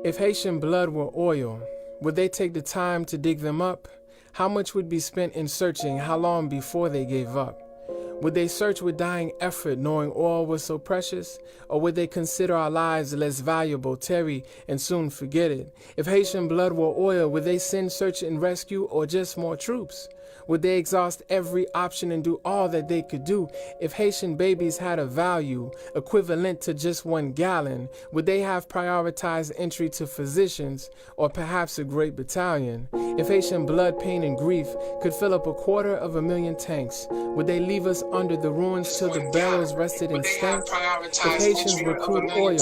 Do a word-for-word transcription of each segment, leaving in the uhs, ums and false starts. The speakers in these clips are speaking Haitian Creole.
If Haitian blood were oil, would they take the time to dig them up? How much would be spent in searching? How long before they gave up? Would they search with dying effort, knowing oil was so precious? Or would they consider our lives less valuable, tarry, and soon forget it? If Haitian blood were oil, would they send search and rescue or just more troops? Would they exhaust every option and do all that they could do? If Haitian babies had a value equivalent to just one gallon, would they have prioritized entry to physicians or perhaps a great battalion? If Haitian blood, pain, and grief could fill up a quarter of a million tanks, would they leave us under the ruins till the barrels rusted and stank? If Haitians were crude oil,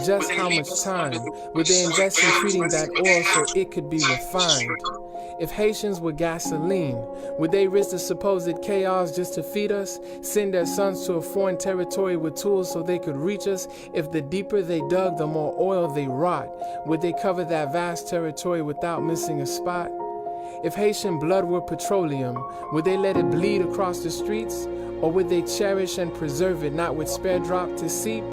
just how much time would they invest in treating that oil so it could be refined? If Haitians were gasoline, would they risk the supposed chaos just to feed us, send their sons to a foreign territory with tools so they could reach us? If the deeper they dug, the more oil they wrought, would they cover that vast territory without missing a spot? If Haitian blood were petroleum, would they let it bleed across the streets? Or would they cherish and preserve it, not with spare drop to seep?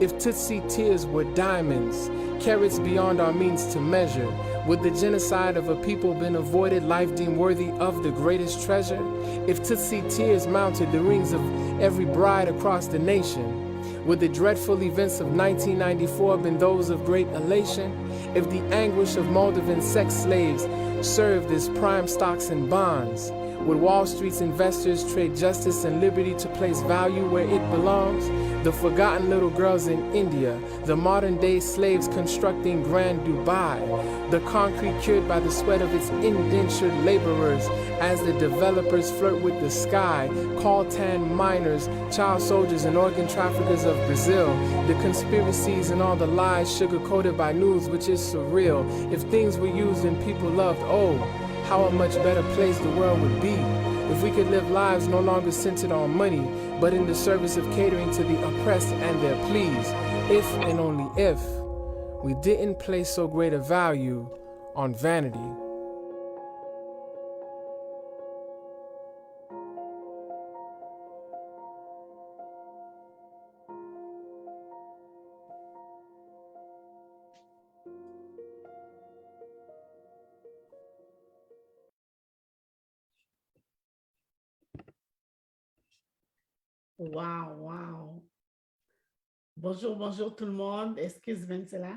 If Tutsi tears were diamonds, carats beyond our means to measure, would the genocide of a people been avoided, life deemed worthy of the greatest treasure? If Tutsi tears mounted the rings of every bride across the nation, would the dreadful events of nineteen ninety-four been those of great elation? If the anguish of Moldovan sex slaves served as prime stocks and bonds, would Wall Street's investors trade justice and liberty to place value where it belongs? The forgotten little girls in India, the modern-day slaves constructing Grand Dubai, the concrete cured by the sweat of its indentured laborers, as the developers flirt with the sky, coltan miners, child soldiers, and organ traffickers of Brazil, the conspiracies and all the lies sugar-coated by news, which is surreal. If things were used and people loved, oh, how a much better place the world would be if we could live lives no longer centered on money, but in the service of catering to the oppressed and their pleas, if and only if we didn't place so great a value on vanity. Wow, wow. Bonjour, bonjour tout le monde. Excuse, Vincela.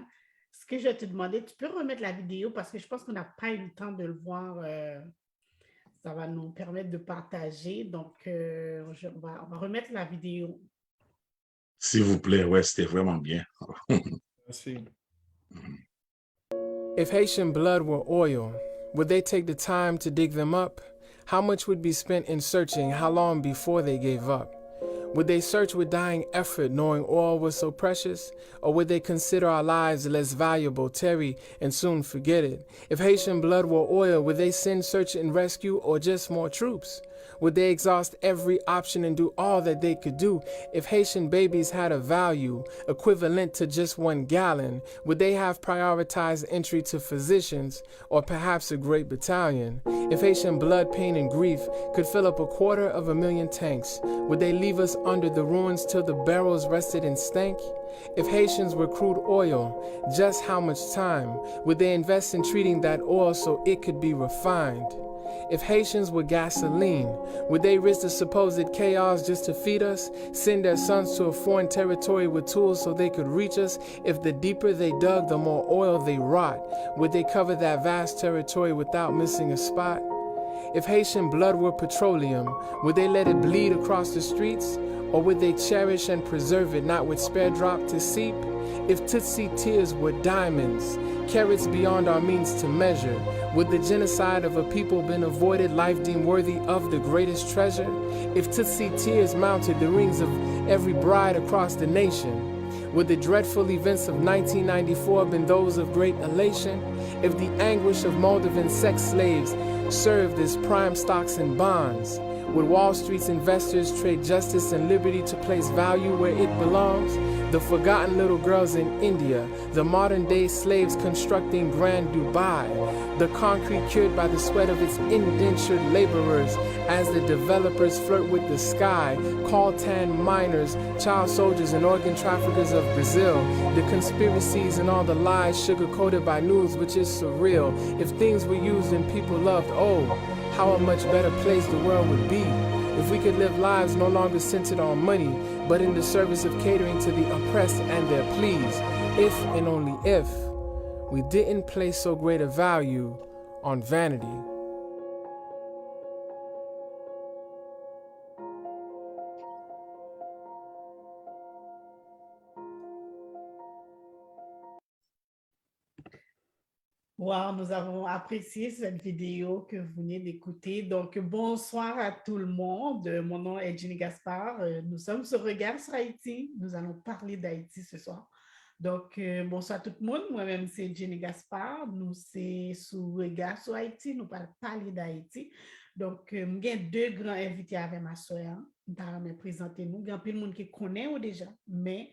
Ce que je vais te demander, tu peux remettre la vidéo parce que je pense qu'on n'a pas eu le temps de le voir. Euh, ça va nous permettre de partager. Donc, euh, je, on, va, on va remettre la vidéo. Silvouplè, wè, se te vrèman byen. Mèsi. If Haitian blood were oil, would they take the time to dig them up? How much would be spent in searching? How long before they gave up? Would they search with dying effort, knowing oil was so precious? Or would they consider our lives less valuable, tarry, and soon forget it? If Haitian blood were oil, would they send search and rescue or just more troops? Would they exhaust every option and do all that they could do? If Haitian babies had a value equivalent to just one gallon, would they have prioritized entry to physicians or perhaps a great battalion? If Haitian blood, pain, and grief could fill up a quarter of a million tanks, would they leave us under the ruins till the barrels rusted and stank? If Haitians were crude oil, just how much time would they invest in treating that oil so it could be refined? If Haitians were gasoline, would they risk the supposed chaos just to feed us, send their sons to a foreign territory with tools so they could reach us? If the deeper they dug, the more oil they wrought, would they cover that vast territory without missing a spot? If Haitian blood were petroleum, would they let it bleed across the streets? Or would they cherish and preserve it, not with spare drop to seep? If Tutsi tears were diamonds, carats beyond our means to measure, would the genocide of a people been avoided, life deemed worthy of the greatest treasure? If Tutsi tears mounted the rings of every bride across the nation, would the dreadful events of nineteen ninety-four been those of great elation? If the anguish of Moldovan sex slaves served as prime stocks and bonds, would Wall Street's investors trade justice and liberty to place value where it belongs? The forgotten little girls in India, the modern day slaves constructing Grand Dubai, the concrete cured by the sweat of its indentured laborers as the developers flirt with the sky, call tan miners, child soldiers, and organ traffickers of Brazil, the conspiracies and all the lies sugar coated by news, which is surreal. If things were used and people loved, oh, how a much better place the world would be if we could live lives no longer centered on money, but in the service of catering to the oppressed and their pleas, if and only if we didn't place so great a value on vanity. Wow, nous avons apprécié cette vidéo que vous venez d'écouter. Donc, bonsoir à tout le monde. Mon nom est Jenny Gaspard. Euh, Nous sommes sur Regard sur Haïti. Nous allons parler d'Haïti ce soir. Donk, euh, bonswa tout moun. Mwen menm se Jenny Gaspard. Nou se sou Regard sur Haïti. Nou pral pale Dayiti. Donk, euh, m gen de gran envite avè m aswè a. M ta renmen prezante nou. Gen anpil moun ki konnen yo deja, men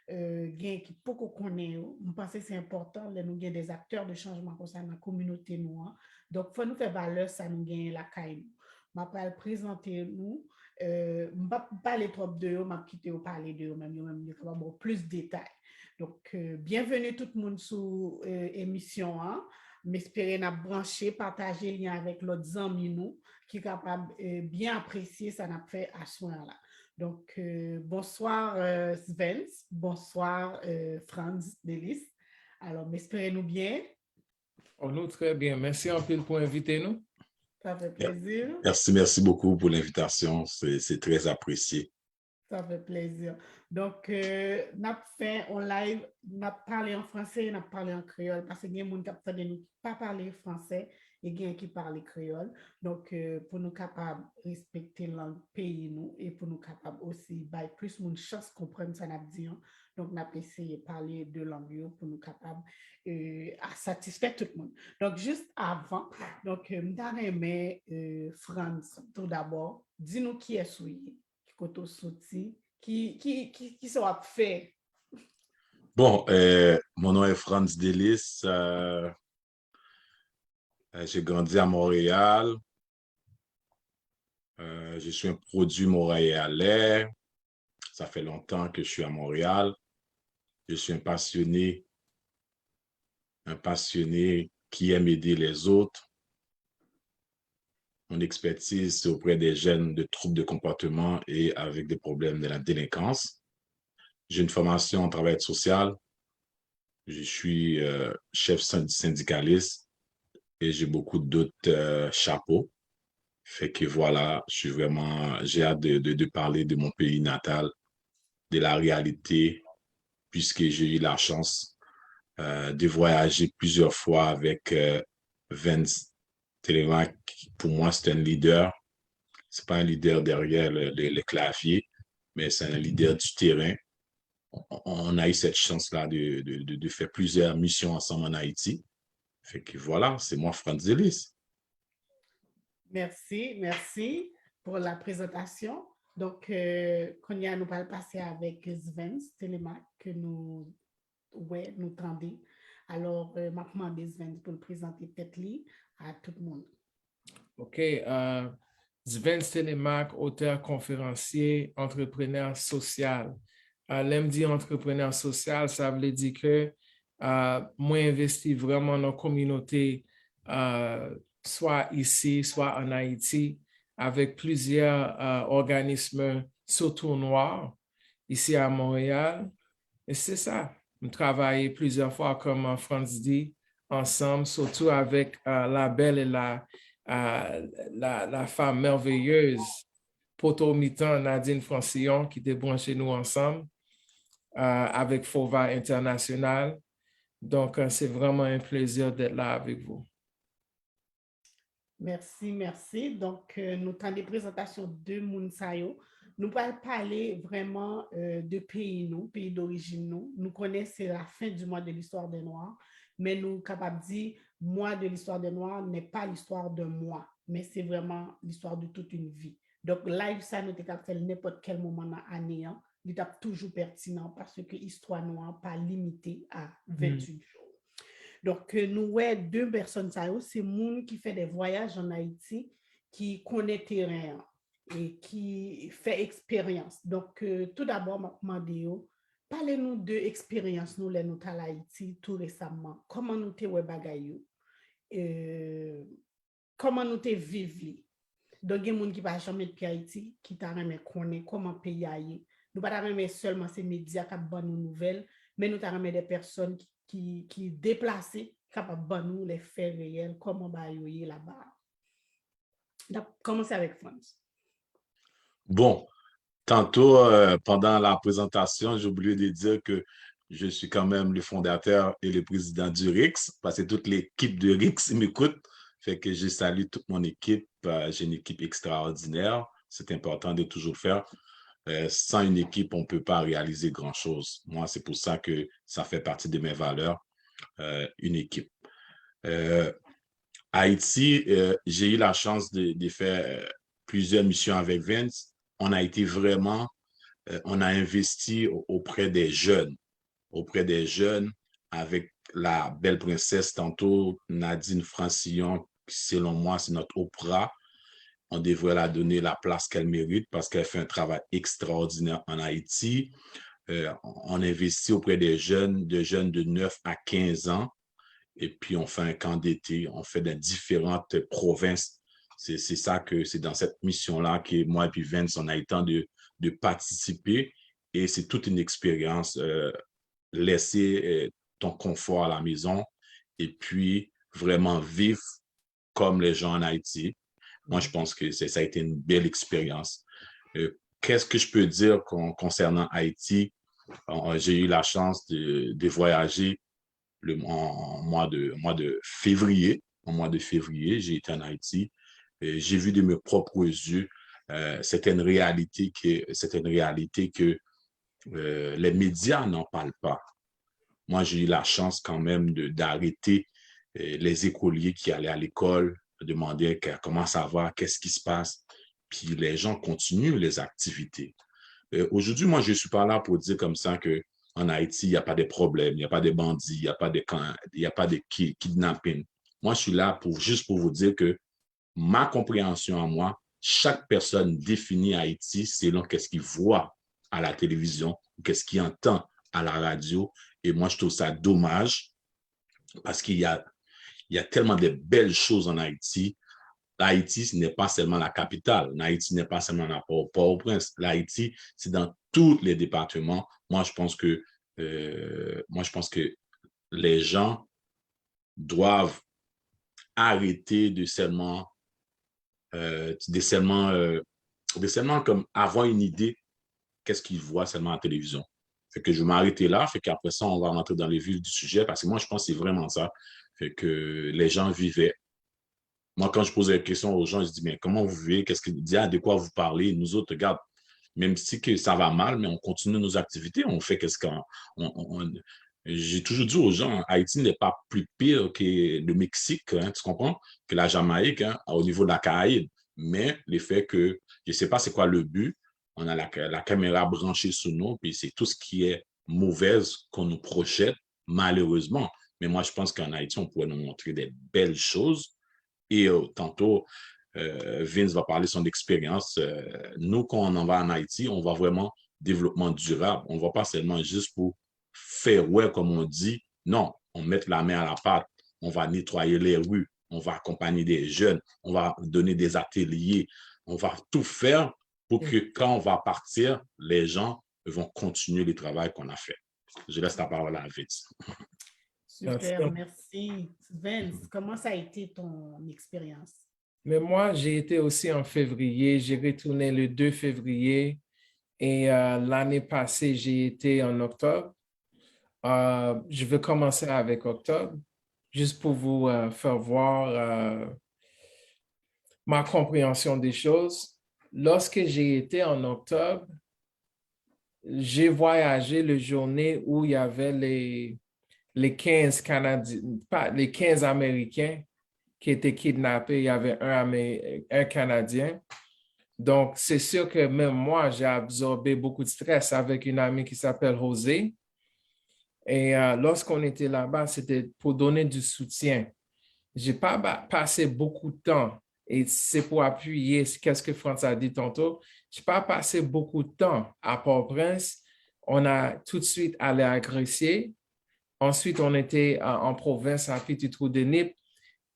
euh, gen ki poko konnen yo. M panse se enpòtan lè nou gen des acteurs de changement konsa nan kominote nou an. Donk, fò nou fè valè sa nou genyen lakay nou. M ap pral prezante nou. Euh, m p ap pale twòp de yo, m ap kite yo pale de yo menm. Yo menm, yo kapab ba w plis detay. Donk, euh, byenveni tout moun sou euh, emisyon an. M espere n ap branche, pataje lyen avèk lòt zanmi nou ki kapab euh, byen apresye sa n ap fè aswè an la. Donk, euh, bonswa euh, Svens, bonswa euh, Franz Delis. Alò, m espere nou byen. Oh, nou trè byen. Mèsi anpil pou envite nou. Sa fè plezi. Merci, merci beaucoup pour l'invitation. C'est c'est très apprécié. Sa fè plezi. Donk, euh, n ap fè on live, n ap pale an franse, n ap pale an kreyòl, paske gen moun k ap tande nou ki pa pale franse, e gen ki pale kreyòl. Donk, euh, pou nou kapab respekte lang peyi nou e pou nou kapab osi bay plis moun chans konprann sa n ap di an, donk n ap eseye pale de lang yo pou nou kapab euh, a satisfè tout moun. Donk, jis avan, donk, euh, m ta renmen euh, Franz, tou dabò, di nou kiyès ou ye, ki kote w soti, ki, ki, ki, ki sa w ap fè. Bon, euh, mon nom est Franz Delis. Euh, euh, j'ai grandi à Montréal. Euh, je suis un produit montréalais. Ça fait longtemps que je suis à Montréal. Je suis un passionné, un passionné qui aime aider les autres. Mon expertise, c'est auprès des jeunes de troubles de comportement et avec des problèmes de la délinquance. J'ai une formation en travail social. Je suis euh, chef syndicaliste et j'ai beaucoup d'autres euh, chapeaux. Fait que voilà, je suis vraiment, j'ai hâte de, de, de parler de mon pays natal, de la réalité, puisque j'ai eu la chance euh, de voyager plusieurs fois avec euh, Vince Telemaque. Pour moi, c'est un leader. C'est pas un leader derrière le, le, le clavier, mais c'est un leader du terrain. On, on a eu cette chance-là de, de, de, de faire plusieurs missions ensemble en Haïti. Fait que voilà, c'est moi, Franz Delis. Merci, merci pour la présentation. Donk, euh, kounye a nou pral pase avèk Svens Telemaque ke nou wè, nou tande. Alò, euh, m ap mande Svens pou l prezante tèt li a tout moun. Ok, euh, Svens Telemaque, otè, konferansye, antreprenè sosyal. Uh, lè m di antreprenè sosyal, sa vle di ke uh, mwen envesti vrèman nan kominote uh, swa isi, swa an Ayiti, avèk plizyè uh, òganism, sitou nwa, isi a Monreyal. E se sa. M travay plizyè fwa, kòman Franz di, ansanm, sitou avèk uh, la belle et la, uh, la, la femme merveilleuse, poto mitan Nadine Francillon ki te branche nou ansanm uh, avèk Fova International. Donc, uh, c'est vraiment un plaisir d'être là avec vous. Mèsi, mèsi. Donk, euh, nou tande prezantasyon de moun sa yo. Nou pral pale vrèman euh, de peyi nou, peyi dorijin nou. Nou konnen se la fin du mois de l'histoire des Noirs, men nou kapab di mois de l'histoire des Noirs n'est pas l'histoire d'un mois, men se vrèman l'histoire de toute une vie. Donk, live sa nou te kab fè l nenpòt kèl moman nan ane an, li t ap toujou pètinan paske istwa nou an pa limite a venntuit jou. Donk, nou wè de pèsòn sa yo, se moun ki fè de vwayaj ann Ayiti, ki konnen teren an e ki fè eksperyans. Donk, tou dabò, m ap mande yo, pale nou de eksperyans nou lè nou t al Ayiti tou resaman. Kòman nou te wè bagay yo? Kòman nou te viv li? Donk, gen moun ki pa janm met pye Ayiti, ki ta renmen konnen kòman peyi a ye. Nou pa ta renmen sèlman se medya k ap ban nou nouvèl, men nou ta renmen de pèsòn ki, ki, ki deplase, kapab ban nou lè fè reyèl, kòman bagay yo ye laba a. N ap kòmanse avèk Frantz. Bon, tantôt, euh, pendant la présentation, j'ai oublié de dire que je suis quand même le fondateur et le président du RICS, parce que toute l'équipe de RICS m'écoute, fait que je salue toute mon équipe. Euh, j'ai une équipe extraordinaire, c'est important de toujours le faire. Euh, sans une équipe, on ne peut pas réaliser grand-chose. Moi, c'est pour ça que ça fait partie de mes valeurs, euh, une équipe. Euh, Haïti, euh, j'ai eu la chance de, de faire, euh, plusieurs missions avec Vince. On a été vraiment, euh, on a investi auprès des jeunes, auprès des jeunes avec la belle princesse tantôt, Nadine Francillon, selon moi, c'est notre Oprah. On devrait la donner la place qu'elle mérite parce qu'elle fait un travail extraordinaire en Haïti. Euh, on investit auprès des jeunes, des jeunes de neuf à quinze ans. Et puis on fait un camp d'été, on fait dans différentes provinces. C'est ça que c'est dans cette mission-là que moi et puis Vince, on a eu le temps de, de participer. Et c'est toute une expérience. Euh, laisser euh, ton confort à la maison et puis vraiment vivre comme les gens en Haïti. Moi, je pense que ça a été une belle expérience. Euh, Qu'est-ce que je peux dire con concernant Haïti? Euh, J'ai eu la chance de, de voyager le, en, en mois de, mois de février. En mois de février, j'ai été en Haïti. J'ai vu de mes propres yeux. Euh, c'est une réalité que, c'est une réalité que euh, les médias n'en parlent pas. Moi, j'ai eu la chance quand même d'arrêter euh, les écoliers qui allaient à l'école, demander comment ça va, qu'est-ce qui se passe. Puis les gens continuent les activités. Euh, Aujourd'hui, moi, je ne suis pas là pour dire comme ça que en Haïti, il n'y a pas de problème, il n'y a pas de bandits, il n'y a pas de, il n'y a pas de kidnapping. Moi, je suis là pour juste pour vous dire que ma compréhension à moi, chaque personne définit Haïti selon qu'est-ce qu'il voit à la télévision ou qu'est-ce qu'il entend à la radio. Et moi, je trouve ça dommage parce qu'il y a, il y a tellement de belles choses en Haïti. Haïti, ce n'est pas seulement la capitale. Haïti n'est pas seulement la Port-au-Prince. Haïti, c'est dans tous les départements. Moi, je pense que, euh, moi, je pense que les gens doivent arrêter de seulement, euh, de seulement, euh, de seulement comme avoir une idée qu'est-ce qu'ils voient seulement à la télévision. Fait que je vais m'arrêter là, fait qu'après ça, on va rentrer dans les vifs du sujet, parce que moi, je pense que c'est vraiment ça. Fait que les gens vivaient. Moi, quand je pose la question aux gens, je dis, mais comment vous vivez? Qu'est-ce que, de quoi vous parlez? Nous autres, regarde, même si que ça va mal, mais on continue nos activités, on fait qu'est-ce qu'on, on, on, j'ai toujours dit aux gens, Haïti n'est pas plus pire que le Mexique, hein, tu comprends, que la Jamaïque, hein, au niveau de la Caraïbe. Mais le fait que, je sais pas c'est quoi le but, on a la, la caméra branchée sur nous, puis c'est tout ce qui est mauvais qu'on nous projette, malheureusement. Mais moi, je pense qu'en Haïti, on pourrait nous montrer des belles choses. Et euh, tantôt, euh, Vince va parler de son expérience. Euh, nous, quand on en va en Haïti, on voit vraiment développement durable. On ne va pas seulement juste pour faire ouais, comme on dit. Non, on met la main à la pâte. On va nettoyer les rues. On va accompagner des jeunes. On va donner des ateliers. On va tout faire pour que quand on va partir, les gens vont continuer le travail qu'on a fait. Je laisse la parole à Vince. Super, merci. Vince, comment ça a été ton expérience? Mais moi, j'ai été aussi en février. J'ai retourné le deux février et euh, l'année passée, j'ai été en octobre. Euh, je vais commencer avec octobre, juste pour vous euh, faire voir euh, ma compréhension des choses. Lorsque j'ai été en octobre, j'ai voyagé le journée où il y avait les, les quinze Canadiens, pas les quinze Américains qui étaient kidnappés, il y avait un, Amé- un Canadien. Donc, c'est sûr que même moi, j'ai absorbé beaucoup de stress avec une amie qui s'appelle José. Et euh, lorsqu'on était là-bas, c'était pour donner du soutien. J'ai pas ba- passé beaucoup de temps, et c'est pour appuyer ce qu'est-ce que Frantz a dit tantôt, j'ai pas passé beaucoup de temps à Port-au-Prince. On a tout de suite allé à Gressier. Ensuite, on était euh, en province à Petit Trou de Nip.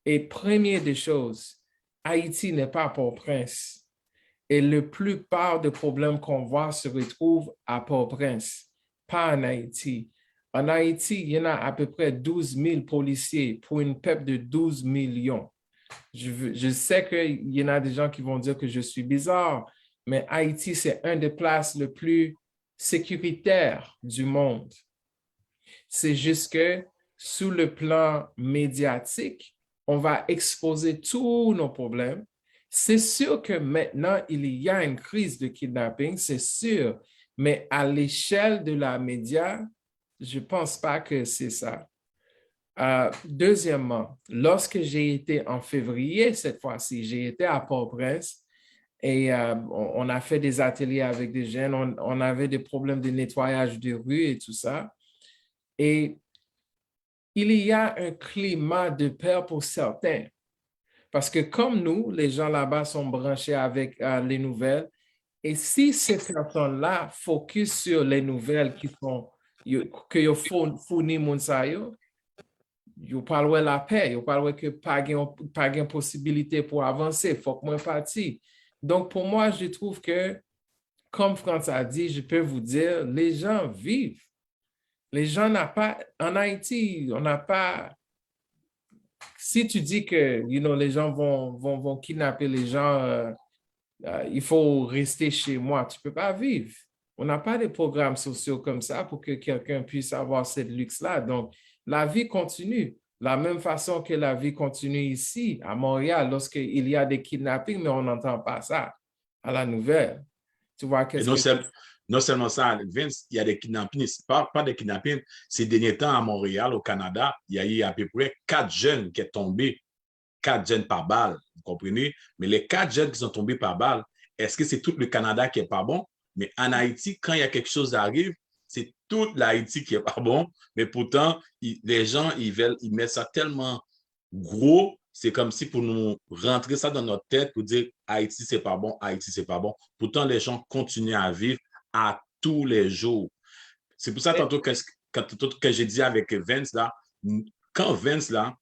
Et premier des choses, Haïti n'est pas Port-au-Prince. Et la plupart des problèmes qu'on voit se retrouvent à Port-au-Prince, pas en Haïti. En Haïti, il y en a à peu près douze mille policiers pour une peuple de douze millions. Je, veux- je sais qu'il y en a des gens qui vont dire que je suis bizarre, mais Haïti, c'est une des places les plus sécuritaires du monde. C'est juste que sur le plan médiatique, on va exposer tous nos problèmes. C'est sûr que maintenant, il y a une crise de kidnapping, c'est sûr, mais à l'échelle de la média, je pense pas que c'est ça. Euh, deuxièmement, lorsque j'ai été en février, cette fois-ci, j'ai été à Port-au-Prince et euh, on, on a fait des ateliers avec des jeunes, on, on avait des problèmes de nettoyage de rue et tout ça. Et il y a un climat de peur pour certains. Parce que comme nous, les gens là-bas sont branchés avec euh, les nouvelles. Et si ces personnes-là focus sur les nouvelles qui sont, yo- que yo four- fourni moun sa yo, yo pral wè lapè, yo pral wè ke pa gen, pa gen posibilite pou avanse, fòk mwen pati. Donc pour moi, je trouve que, comme Frantz a dit, je peux vous dire, les gens vivent. Les gens n'ont pas, en Haïti, on n'a pas, si tu dis que, you know, les gens vont, vont, vont kidnapper les gens, euh, euh, il faut rester chez moi, tu peux pas vivre. On n'a pas de programmes sociaux comme ça pour que quelqu'un puisse avoir ce luxe-là. Donc, la vie continue. La même façon que la vie continue ici, à Montréal, lorsqu'il y a des kidnappings, mais on n'entend pas ça à la nouvelle. Tu vois, qu'est-ce que... Non, seulement ça, Vince, il y a des kidnappings, pas, pas des kidnappings. Ces derniers temps, à Montréal, au Canada, il y a eu à peu près quatre jeunes qui sont tombés, quatre jeunes par balle, vous comprenez? Mais les quatre jeunes qui sont tombés par balle, est-ce que c'est tout le Canada qui est pas bon? Mais en Haïti, quand il y a quelque chose qui arrive, c'est toute l'Haïti qui est pas bon. Mais pourtant, les gens, ils veulent, ils mettent ça tellement gros, c'est comme si pour nous rentrer ça dans notre tête, pour dire Haïti, c'est pas bon, Haïti, c'est pas bon. Pourtant, les gens continuent à vivre à tous les jours. C'est pour ça, tantôt, quand, quand, quand j'ai dit avec Vince, là, quand Vince, là,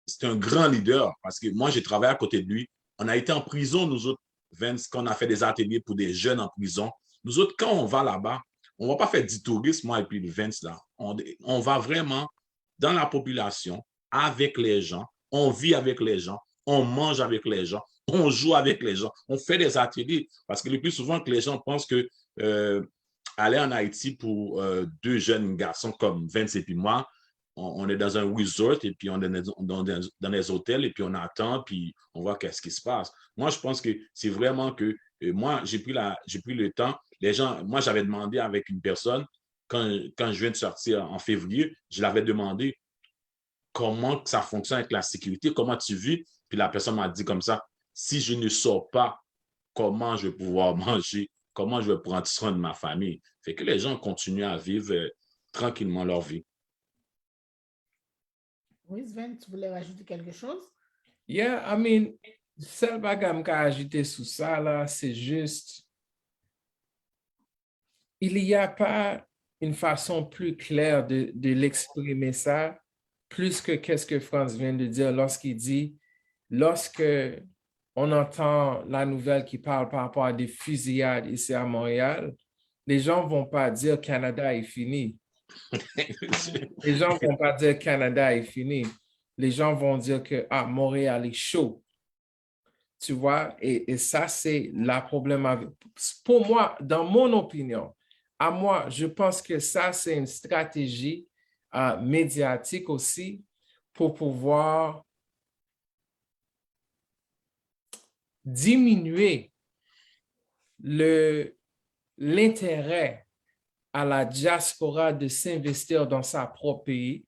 c'est un grand leader, parce que moi, j'ai travaillé à côté de lui. On a été en prison, nous autres, Vince, quand on a fait des ateliers pour des jeunes en prison. Nous autres, quand on va là-bas, on ne va pas faire du tourisme, moi et puis Vince, là. On, on va vraiment dans la population, avec les gens, on vit avec les gens, on mange avec les gens, on joue avec les gens, on fait des ateliers. Parce que le plus souvent, que les gens pensent que euh, aller en Haïti pour euh, deux jeunes garçons comme Vince et puis moi, on, on, est dans un resort et puis on est dans, dans, dans des hôtels et puis on attend, puis on voit qu'est-ce qui se passe. Moi, je pense que c'est vraiment que euh, moi, j'ai pris, la, j'ai pris le temps. Les gens, moi, j'avais demandé avec une personne, quand, quand je viens de sortir en février, je l'avais demandé comment ça fonctionne avec la sécurité, comment tu vis. Puis la personne m'a dit comme ça, si je ne sors pas, comment je vais pouvoir manger, comment je vais prendre soin de ma famille. Fait que les gens continuent à vivre euh, tranquillement leur vie. Oui, Sven, tu voulais rajouter quelque chose? Yeah, I mean, sèl bagay m ka ajoute sou sa la, c'est juste il n'y a pas une façon plus claire de, de l'exprimer ça, plus que qu'est-ce que Frantz vient de dire lorsqu'il dit, lorsque on entend la nouvelle qui parle par rapport à des fusillades ici à Montréal, les gens vont pas dire Canada est fini. Les gens vont pas dire Canada est fini. Les gens vont dire que ah, Montréal est chaud. Tu vois, et, et ça, c'est la problème avec, pour moi, dans mon opinion, à moi, je pense que ça, c'est une stratégie euh, médiatique aussi pour pouvoir diminuer le, l'intérêt à la diaspora de s'investir dans sa propre pays.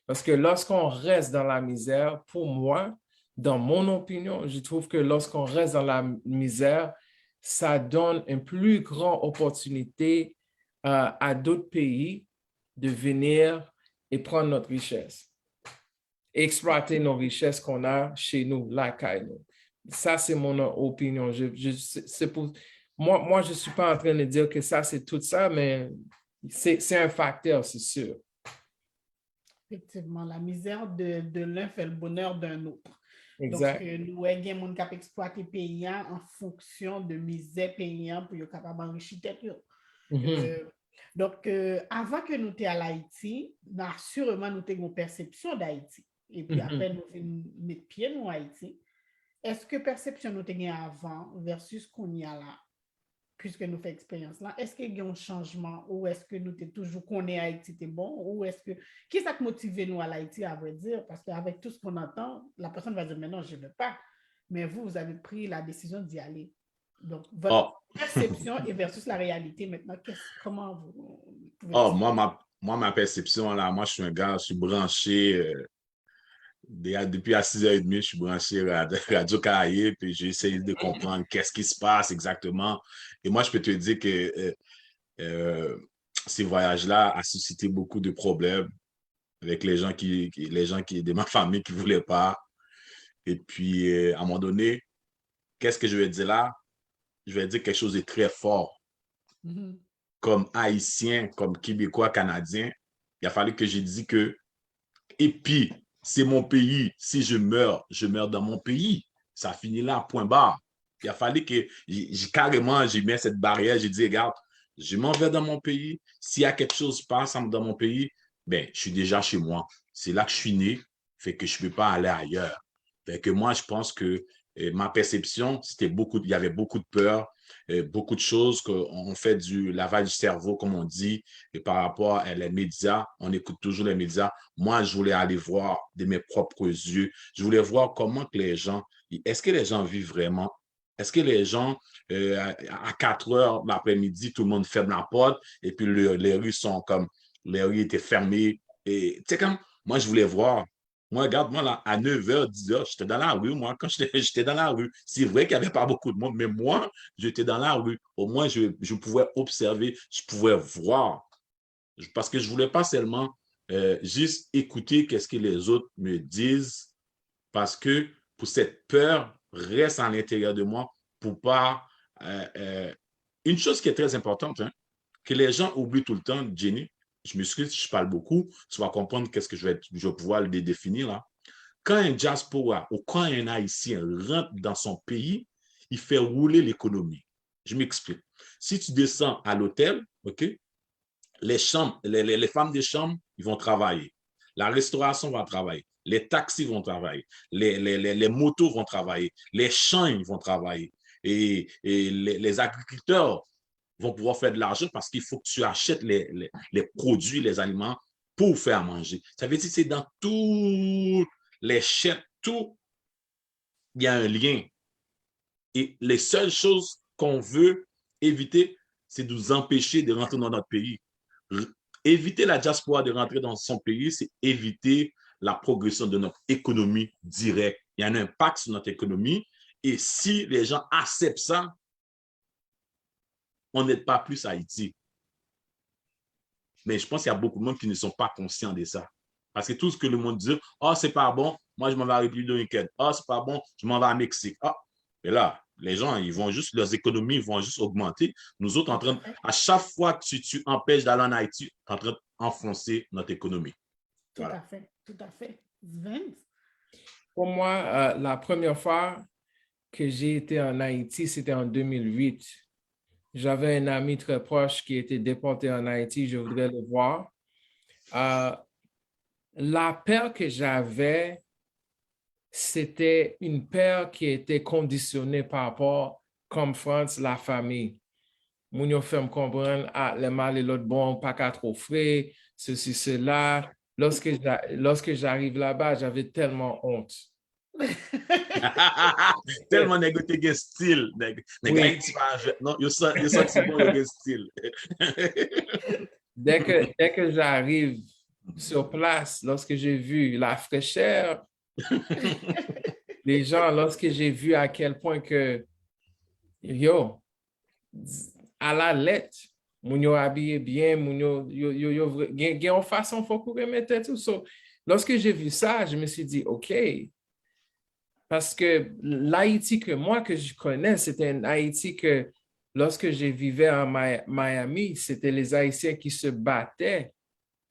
Parce que lorsqu'on reste dans la misère, pour moi, dans mon opinion, je trouve que lorsqu'on reste dans la misère, ça donne une plus grande opportunité euh, à d'autres pays de venir et prendre notre richesse, exploiter nos richesses qu'on a chez nous, la caille nous. Ça, c'est mon opinion. Je, je, c'est pour, moi, moi, je ne suis pas en train de dire que ça, c'est tout ça, mais c'est un facteur, c'est sûr. Effectivement, la misère de, de l'un fait le bonheur d'un autre. Exact. Donk, nou wè gen moun k ap eksplwate peyi a an fonksyon de mizè peyi a pou yo kapab anrichi tèt yo. Donk, avan ke nou te al Ayiti, asireman nou te gen yon pèsepsyon d Ayiti. Epi apre nou vin met pye nou Ayiti. Èske pèsepsyon nou te gen avan versus kounye a la? Puiske nou fè eksperyans lan, èske gen yon chanjman ou èske nou te toujou konnen Ayiti te bon ou èske, kisa k motive nou al Ayiti, à vrai dire, parce que avec tout ce qu'on entend, la personne va dire mais non, je veux pas. Mais vous, vous avez pris la décision d'y aller. Donc, votre oh. perception et versus la réalité maintenant, comment vous, vous oh, moi, ma, moi, ma perception, là, moi, je suis un gars, je suis branché, euh, depuis à six heures et demie, je suis branché à Radio Caraïbe et j'essaye de comprendre qu'est-ce qui se passe exactement. Et moi, je peux te dire que euh, euh, ces voyages-là a suscité beaucoup de problèmes avec les gens qui, qui les gens qui de ma famille qui voulaient pas. Et puis, euh, à un moment donné, qu'est-ce que je vais dire là? Je vais dire quelque chose de très fort. Mm -hmm. Comme Haïtien, comme Québécois, Canadien, il a fallu que je dise que, et puis, c'est mon pays. Si je meurs, je meurs dans mon pays. Ça finit là, point barre. Il a fallu que, j'ai carrément, j'ai mis cette barrière, j'ai dit, regarde, je m'en vais dans mon pays. S'il y a quelque chose qui se passe dans mon pays, ben, je suis déjà chez moi. C'est là que je suis né, fait que je ne peux pas aller ailleurs. Fait que moi, je pense que euh, ma perception, c'était beaucoup, il y avait beaucoup de peur, euh, beaucoup de choses qu'on fait du lavage du cerveau, comme on dit, et par rapport à les médias, on écoute toujours les médias. Moi, je voulais aller voir de mes propres yeux. Je voulais voir comment que les gens, est-ce que les gens vivent vraiment? Est-ce que les gens, euh, à, à quatre heures l'après-midi, tout le monde ferme la porte et puis le, les rues sont comme, les rues étaient fermées. Et c'est comme, moi, je voulais voir Moi, regarde-moi là, à neuf heures, dix heures, j'étais dans la rue, moi, quand j'étais dans la rue. C'est vrai qu'il n'y avait pas beaucoup de monde, mais moi, j'étais dans la rue. Au moins, je, je pouvais observer, je pouvais voir. Parce que je ne voulais pas seulement euh, juste écouter qu'est-ce que les autres me disent, parce que pour cette peur reste à l'intérieur de moi, pour pas... Euh, euh, une chose qui est très importante, hein, que les gens oublient tout le temps, Jenny, je m'excuse si je parle beaucoup, tu vas comprendre qu'est-ce que je vais, je vais pouvoir le définir là. Quand un diaspora ou quand un Haïtien rentre dans son pays, il fait rouler l'économie. Je m'explique. Si tu descends à l'hôtel, OK, les, chambres, les, les, les femmes de chambre, ils vont travailler. La restauration va travailler. Les taxis vont travailler. Les, les, les, les motos vont travailler. Les champs vont travailler. Et, et les, les agriculteurs vont pouvoir faire de l'argent parce qu'il faut que tu achètes les, les, les produits, les aliments pour faire à manger. Ça veut dire que c'est dans toutes les chaînes, tout, il y a un lien. Et les seules choses qu'on veut éviter, c'est de nous empêcher de rentrer dans notre pays. Éviter la diaspora de rentrer dans son pays, c'est éviter la progression de notre économie directe. Il y a un impact sur notre économie. Et si les gens acceptent ça, on n'aide pas plus Haïti. Mais je pense qu'il y a beaucoup de monde qui ne sont pas conscients de ça. Parce que tout ce que le monde dit, oh, c'est pas bon, moi je m'en vais à la République dominicaine. Oh, c'est pas bon, je m'en vais à Mexique. Oh. Et là, les gens, ils vont juste, leurs économies vont juste augmenter. Nous autres, en train, à chaque fois que tu, tu empêches d'aller en Haïti, tu es en train d'enfoncer notre économie. Tout voilà. à fait, tout à fait. Vince? Pour moi, euh, la première fois que j'ai été en Haïti, c'était en deux mille huit. J'avais un ami très proche qui était déporté en Haïti, je voudrais le voir. Euh, la peur que j'avais, c'était une peur qui était conditionnée par rapport, comme Frantz, la famille. Moun yo fè m konprann, ah, lè m ale lòt bò, m pa ka twò fre, ceci, cela. Lorsque, lorsque j'arrive là-bas, j'avais tellement honte. Tèlman nèg yo te gen stil. Nèg Ayiti pa jwèt non. Yo santi bon, yo gen stil. Dès que, dès que j'arrive sur place, lorsque j'ai vu la fraîcheur, Les gens, lorsque j'ai vu à quel point que, yo, à la lettre, moun yo abiye byen, moun yo, yo, yo, yo vre- gen, gen yon fason fòk ou renmen tèt ou. So, lorsque j'ai vu ça, je me suis dit, OK, parce que l'Haïti que moi, que je connais, c'était une Haïti que, lorsque je vivais en Mi- Miami, c'était les Haïtiens qui se battaient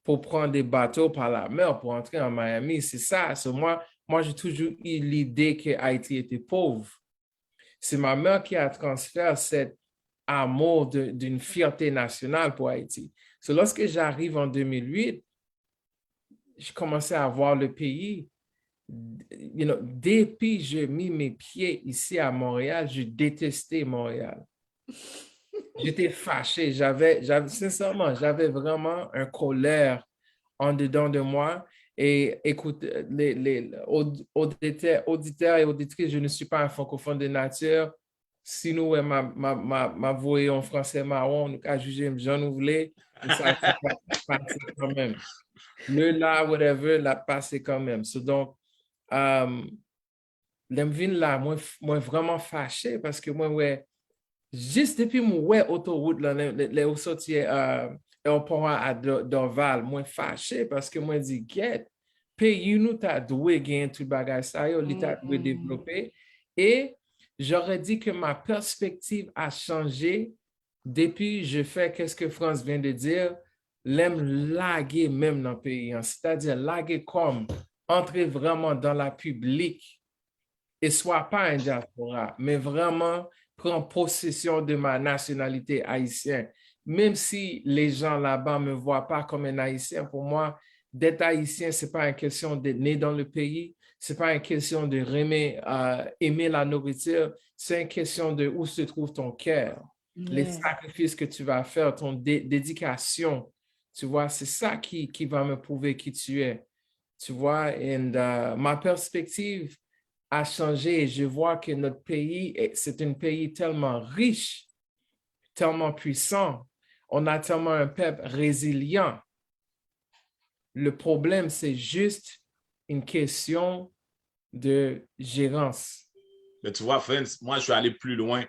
pour prendre des bateaux par la mer pour entrer en Miami. C'est ça. So, moi, moi, j'ai toujours eu l'idée que Haïti était pauvre. C'est ma mère qui a transféré cet amour de- d'une fierté nationale pour Haïti. So, lorsque j'arrive en deux mille huit, je commençais à voir le pays. You know, depuis que j'ai mis mes pieds ici à Montréal, je détestais Montréal. J'étais fâché. J'avais, j'avais, sincèrement, j'avais vraiment un colère en dedans de moi. Et écoute, les, les aud- auditeurs, auditeurs et auditrices, je ne suis pas un francophone de nature. Si nou wè m ap, m ap, m ap, m ap voye yon fransè mawon, nou ka jije m jan nou vle, men sa ap pase kanmenm. Le la, whatever, l ap pase kanmenm. So, donk, um, lè m vin la, mwen, f- mwen vrèman fache paske mwen wè, jis depi m wè otowout lan, lè, lè, lè ou soti uh, airport a, a Dor- Dorval, mwen fache paske mwen di, gèt, peyi nou ta dwe genyen tout bagay sa yo, li ta dwe devlope. Et j'aurais dit que ma perspective a changé depuis je fais qu'est-ce que France vient de dire, lè m lage men m nan peyi an, c'est-à-dire lage kò m, antre vrèman dans la public, et soit pas un diaspora, mais vraiment prendre possession de ma nationalité haïtienne. Même si les gens là-bas me voient pas comme un Haïtien, pour moi, d'être haïtien, c'est pas une question d'être né dans le pays, c'est pas une question de aimer, euh, aimer la nourriture, c'est une question de où se trouve ton cœur, les sacrifices que tu vas faire, ton dé- dédication. Tu vois, c'est ça qui, qui va me prouver qui tu es. Tu vois, and uh, ma perspective a changé. Je vois que notre pays, est- c'est un pays tellement riche, tellement puissant. On a tellement un peuple résilient. Le problème, c'est juste une question de gérance. Mais tu vois, Frantz, moi, je vais aller plus loin.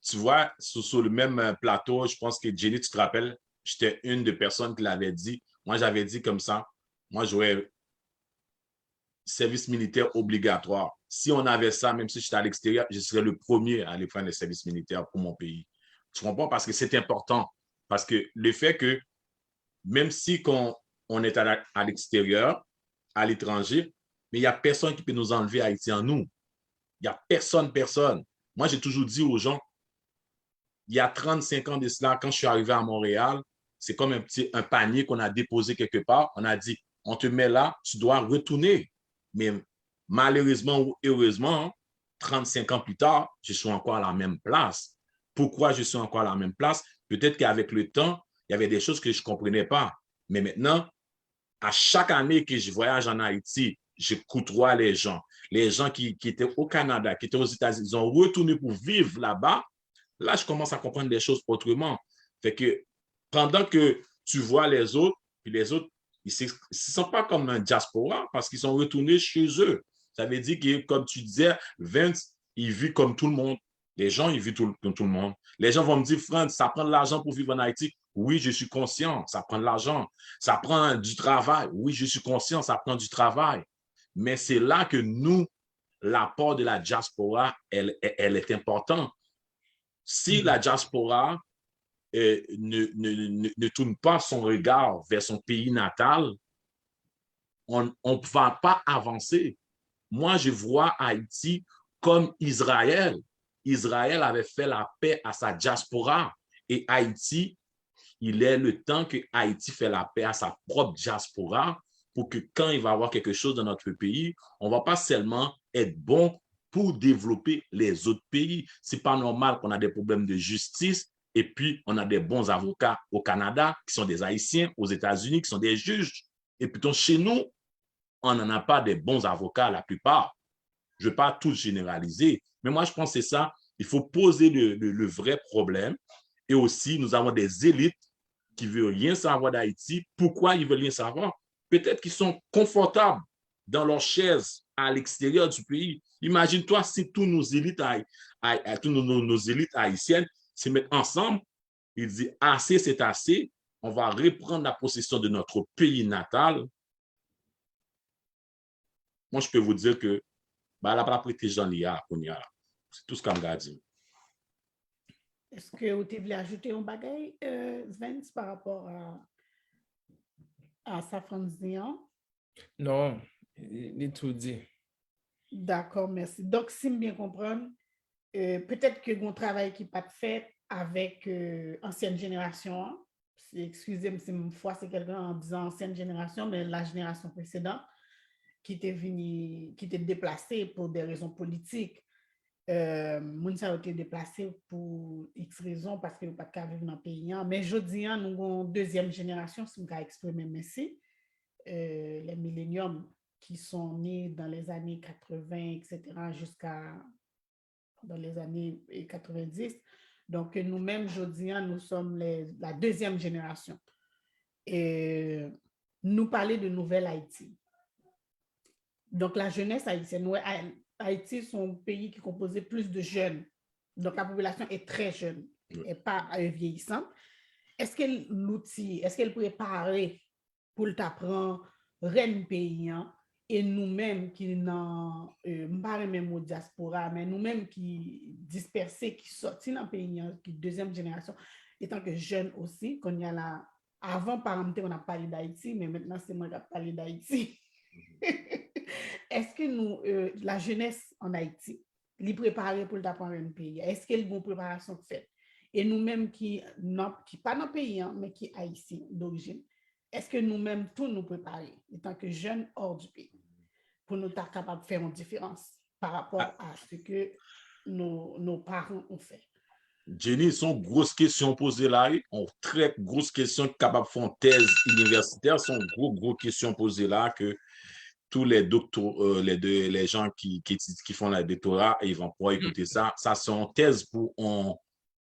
Tu vois, sur, sur le même euh, plateau, je pense que Jenny, tu te rappelles, j'étais une des personnes qui l'avait dit. Moi, j'avais dit comme ça, moi, j'aurais service militaire obligatoire. Si on avait ça, même si j'étais à l'extérieur, je serais le premier à aller prendre le service militaire pour mon pays. Tu comprends? Parce que c'est important. Parce que le fait que, même si qu'on on est à, à l'extérieur, à l'étranger, mais il n'y a personne qui peut nous enlever Haïti en nous. Il n'y a personne, personne. Moi, j'ai toujours dit aux gens, il y a trente-cinq ans de cela, quand je suis arrivé à Montréal, c'est comme un petit un panier qu'on a déposé quelque part. On a dit, on te met là, tu dois retourner. Mais malheureusement ou heureusement, trente-cinq ans plus tard, je suis encore à la même place. Pourquoi je suis encore à la même place? Peut-être qu'avec le temps, il y avait des choses que je ne comprenais pas. Mais maintenant, à chaque année que je voyage en Haïti, je côtoie les gens. Les gens qui, qui étaient au Canada, qui étaient aux États-Unis, ils ont retourné pour vivre là-bas. Là, je commence à comprendre les choses autrement. Fait que pendant que tu vois les autres, puis les autres, ils ne se sentent pas comme un diaspora parce qu'ils sont retournés chez eux. Ça veut dire que, comme tu disais, Vince, il vit comme tout le monde. Les gens, ils vivent tout, comme tout le monde. Les gens vont me dire, Frantz, ça prend de l'argent pour vivre en Haïti. Oui, je suis conscient, ça prend de l'argent. Ça prend du travail. Oui, je suis conscient, ça prend du travail. Mais c'est là que nous, l'apport de la diaspora, elle, elle est importante. Si la diaspora euh, ne, ne, ne, ne tourne pas son regard vers son pays natal, on ne va pas avancer. Moi, je vois Haïti comme Israël. Israël avait fait la paix à sa diaspora et Haïti, il est le temps que Haïti fait la paix à sa propre diaspora pour que quand il va y avoir quelque chose dans notre pays, on ne va pas seulement être bon pour développer les autres pays. C'est pas normal qu'on a des problèmes de justice et puis on a des bons avocats au Canada qui sont des Haïtiens, aux États-Unis qui sont des juges. Et pourtant, chez nous, on n'en a pas des bons avocats, la plupart. Je ne vais pas tout généraliser, mais moi, je pense que c'est ça. Il faut poser le, le, le vrai problème. Et aussi, nous avons des élites qui veulent rien savoir d'Haïti. Pourquoi ils veulent rien savoir? Peut-être qu'ils sont confortables dans leur chaise à l'extérieur du pays. Imagine-toi si tous nos élites, tous nos, nos, nos élites haïtiennes se mettent ensemble et disent assez, c'est assez, on va reprendre la possession de notre pays natal. Moi, je peux vous dire que bah, la pa rete jan li a kounye a. C'est tout ce que je dis. Èske ou te vle ajoute yon bagay, euh, Vens, pa rapò a, a sa Frantz di an? Non, li tou di. Dakò, mèsi. Donk, si m byen konprann, euh, petèt ke gon travay ki pa t fèt avèk euh, ansyèn jenerasyon an. Eskize m si m fwase kèlken an dizan ansyèn jenerasyon, men la jenerasyon presedan ki te vini, ki te deplase pou de rezon politik. Euh, moun sa yo te deplase pou x rezon paske yo pa t ka viv nan peyi an. Men jodi an, nou gon dezyèm jenerasyon, si m ka eksprime m ensi, euh, les milléniums qui sont nés dans les années quatre-vingts, et cetera, jusqu'à dans les années quatre-vingt-dix. Donc, nous-mêmes, jodi an, nous sommes les, la deuxième génération. Et nous parler de Nouvelle Haïti. Donc, la jeunesse haïtienne, nou wè Ayiti, c'est un pays qui compose plus de jeunes. Donc, la population est très jeune, et pas euh, vieillissante. Est-ce que l'outil, est-ce qu'elle prépare pou l ta pran rèn peyi an, e nou menm ki nan, euh, m pa renmen mo dyaspora, men nou menm ki dispèse, ki sòti nan peyi an, ki dezyèm jenerasyon, etanke jèn osi, kounye a la, avan paran m te konn ap pale d Ayiti, men mentnan se mwen k ap pale d Ayiti. Èske nou, euh, la jeunesse en Haïti, li prepare pou l ta pran rèn peyi a? Èske l gon preparasyon k fèt? E nou menm ki, nan, ki pa nan peyi an, men ki ayisyen dorijin, èske nou menm tou nou prepare, etanke jèn hors du pays, pou nou ta kapab fè yon diferans pa rapò a se ke nos, nos parents ont fait? Jenny, se yon gwo kesyon poze la, wi. Yon trè gwo kesyon ki kapab fè yon tèz inivèsitè. Se yon gwo, gwo kesyon poze la ke tous les doctorants, euh, les, deux, les gens qui, qui, qui font le doctorat, ils vont pouvoir écouter ça. Ça, c'est une thèse pour on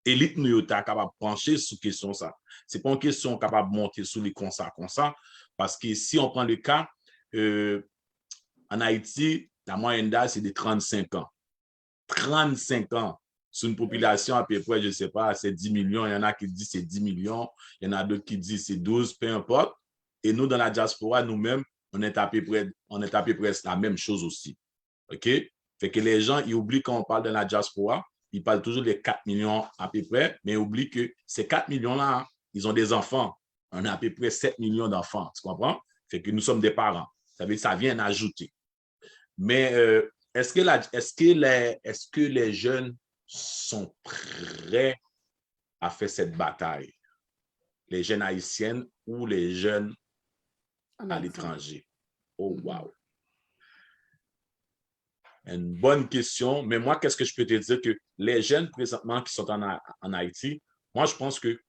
élite nou yo ta kapab panche sou kesyon sa. Se pa yon kesyon kapab monte sou li konsa, konsa, paske si on pran le ka, euh, an Ayiti, la moyenne d'âge, c'est de trente-cinq ans. Trente-cinq ans. Sur une population à peu près, je sais pas, c'est dix millions. Il y en a qui disent c'est dix millions. Il y en a d'autres qui disent c'est douze, peu importe. Et nous, dans la diaspora, nous-mêmes, on est à peu près, on est à peu près la même chose aussi. OK? Fait que les gens, ils oublient quand on parle de la diaspora, ils parlent toujours des quatre millions à peu près, mais ils oublient que ces quatre millions-là, ils ont des enfants. On a à peu près sept millions d'enfants, tu comprends? Fait que nous sommes des parents. Ça veut dire que ça vient ajouter. Mais euh, est-ce que, la, est-ce, que les, est-ce que les jeunes sont prêts à faire cette bataille? Les jeunes haïtiennes ou les jeunes à l'étranger? Oh, wow. Une bonne question, mais moi, qu'est-ce que je peux te dire que les jeunes présentement qui sont en, en Haïti, moi, je pense que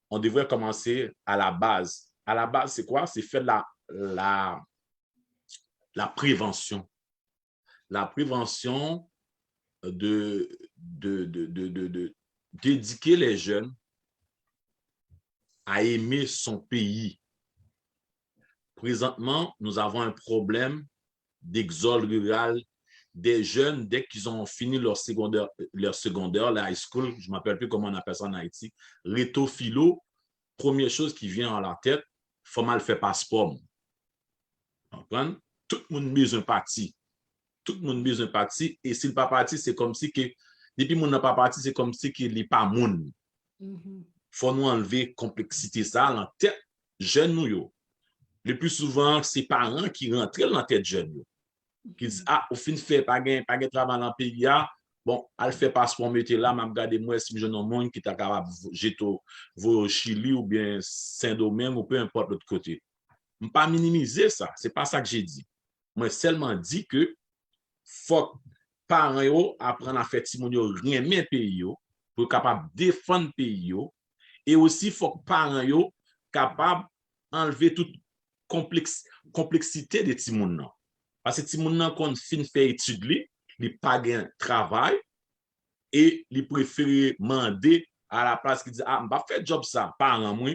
on devrait commencer à la base. À la base, c'est quoi? C'est faire la, la, la prévention. La prévention de, de, de, de, de, de d'éduquer les jeunes à aimer son pays. Présentement, nous avons un problème d'exode rural des jeunes dès qu'ils ont fini leur secondaire, leur secondaire, la high school, je ne m'appelle plus comment on appelle ça en Haïti, réto philo, première chose qui vient à la tête, faut mal faire passeport. Konprann? Tout moun bezwen pati. Tout moun bezwen pati. E si l pa pati, se kòmsi ke, depi moun nan pa pati, se kòmsi ke li pa moun. Fò nou anlve konpleksite sa nan tèt jèn nou yo. Le pli souvan, se paran ki rantre l nan tèt jèn yo. Ki di, a, ou fin fè, pa gen, pa gen travay nan peyi a, bon, al fè paspò, mete la, m ap gade m wè si m jwenn yon moun ki ta kapab jete w, voye w Chili oubyen Sendomeng ou pe enpòt lòt kote. M pa minimize sa, se pa sa ke je di. Mwen sèlman di ke fòk paran yo aprann a fè timoun yo renmen peyi yo, pou yo kapab defann peyi yo, e osi fòk paran yo kapab anlve tout konpleks, konpleksite de timoun nan. Paske timoun nan konn fin fè etid li, li pa gen travay, e li prefere mande a la plas ki di, a, m p ap fè djòb sa, paran m wi,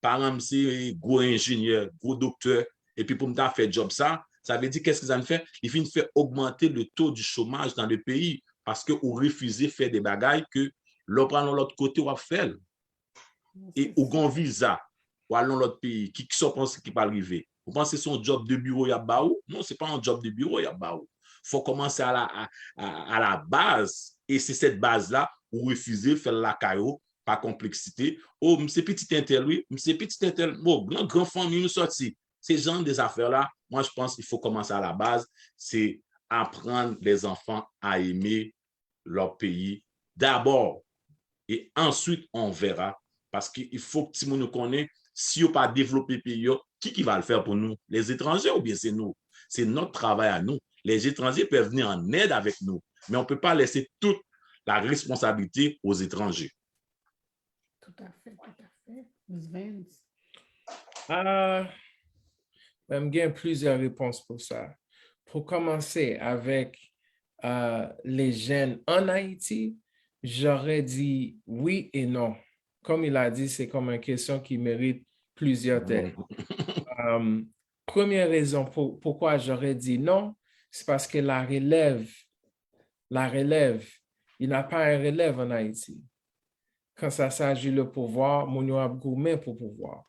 paran m se gwo enjenyè, gwo doktè, epi pou m ta fè djòb sa, Sa vle di, qu'est-ce que ça vient faire? Li vin fè ogmante le taux du chômage dans le pays, paske ou refize fè de bagay ke lè w pral yon lòt kote, w ap fè l. E ou gen yon viza, w al nan lòt peyi, ki, ki sa w panse ki pral rive? Ou panse se yon djòb de biwo y ap ba ou? Non, se pa yon djòb de biwo y ap ba ou. Fò w kòmanse a la, a, a, a la baz, e se sèt baz la, ou refize fè l lakay ou, pa konpleksite. O, m se pitit entèl, wi, m se pitit entèl. Bon, gran, gran fanmi m sòti. Se jan de zafè la, moi, je pense, il faut commencer à la base, c'est apprendre les enfants à aimer leur pays d'abord et ensuite on verra, paske il faut que timoun yo konnen, si yo pa devlope peyi yo, qui qui va le faire pour nous? Les étrangers ou bien c'est nous? C'est notre travail à nous. Les étrangers peuvent venir en aide avec nous, mais on peut pas laisser toute la responsabilité aux étrangers. Tout à fait, tout à fait. Miss Vance. Ah, ben, m gen plizyè repons pou sa. Pou kòmanse avèk euh, les jeunes en Haïti, j'aurais dit oui et non. Comme il a dit, c'est comme une question qui mérite plusieurs thèmes. Euh, première raison pour, pourquoi j'aurais dit non, c'est parce que la relève, la relève, il n'y a pas un relève en Haïti. Quand ça s'agit le pouvoir, moun yo ap goumen pou pouvwa.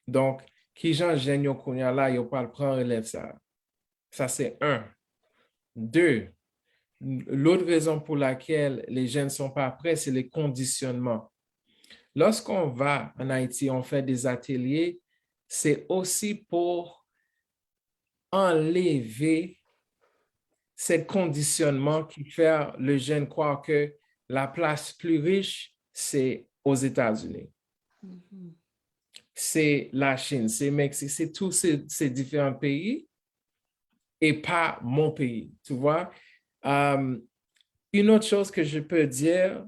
Donk, kijan jèn yo kounye a la, yo pral pran relèv sa a? Ça, c'est un. Deux, l'autre raison pour laquelle les jeunes ne sont pas prêts, c'est les conditionnements. Lorsqu'on va en Haïti, on fait des ateliers, c'est aussi pour enlever ce conditionnement qui fait les jeunes croire que la place plus riche, c'est aux États-Unis. C'est la Chine, c'est Mexique, c'est tous ces, ces différents pays et pas mon pays, tu vois. Euh, une autre chose que je peux dire,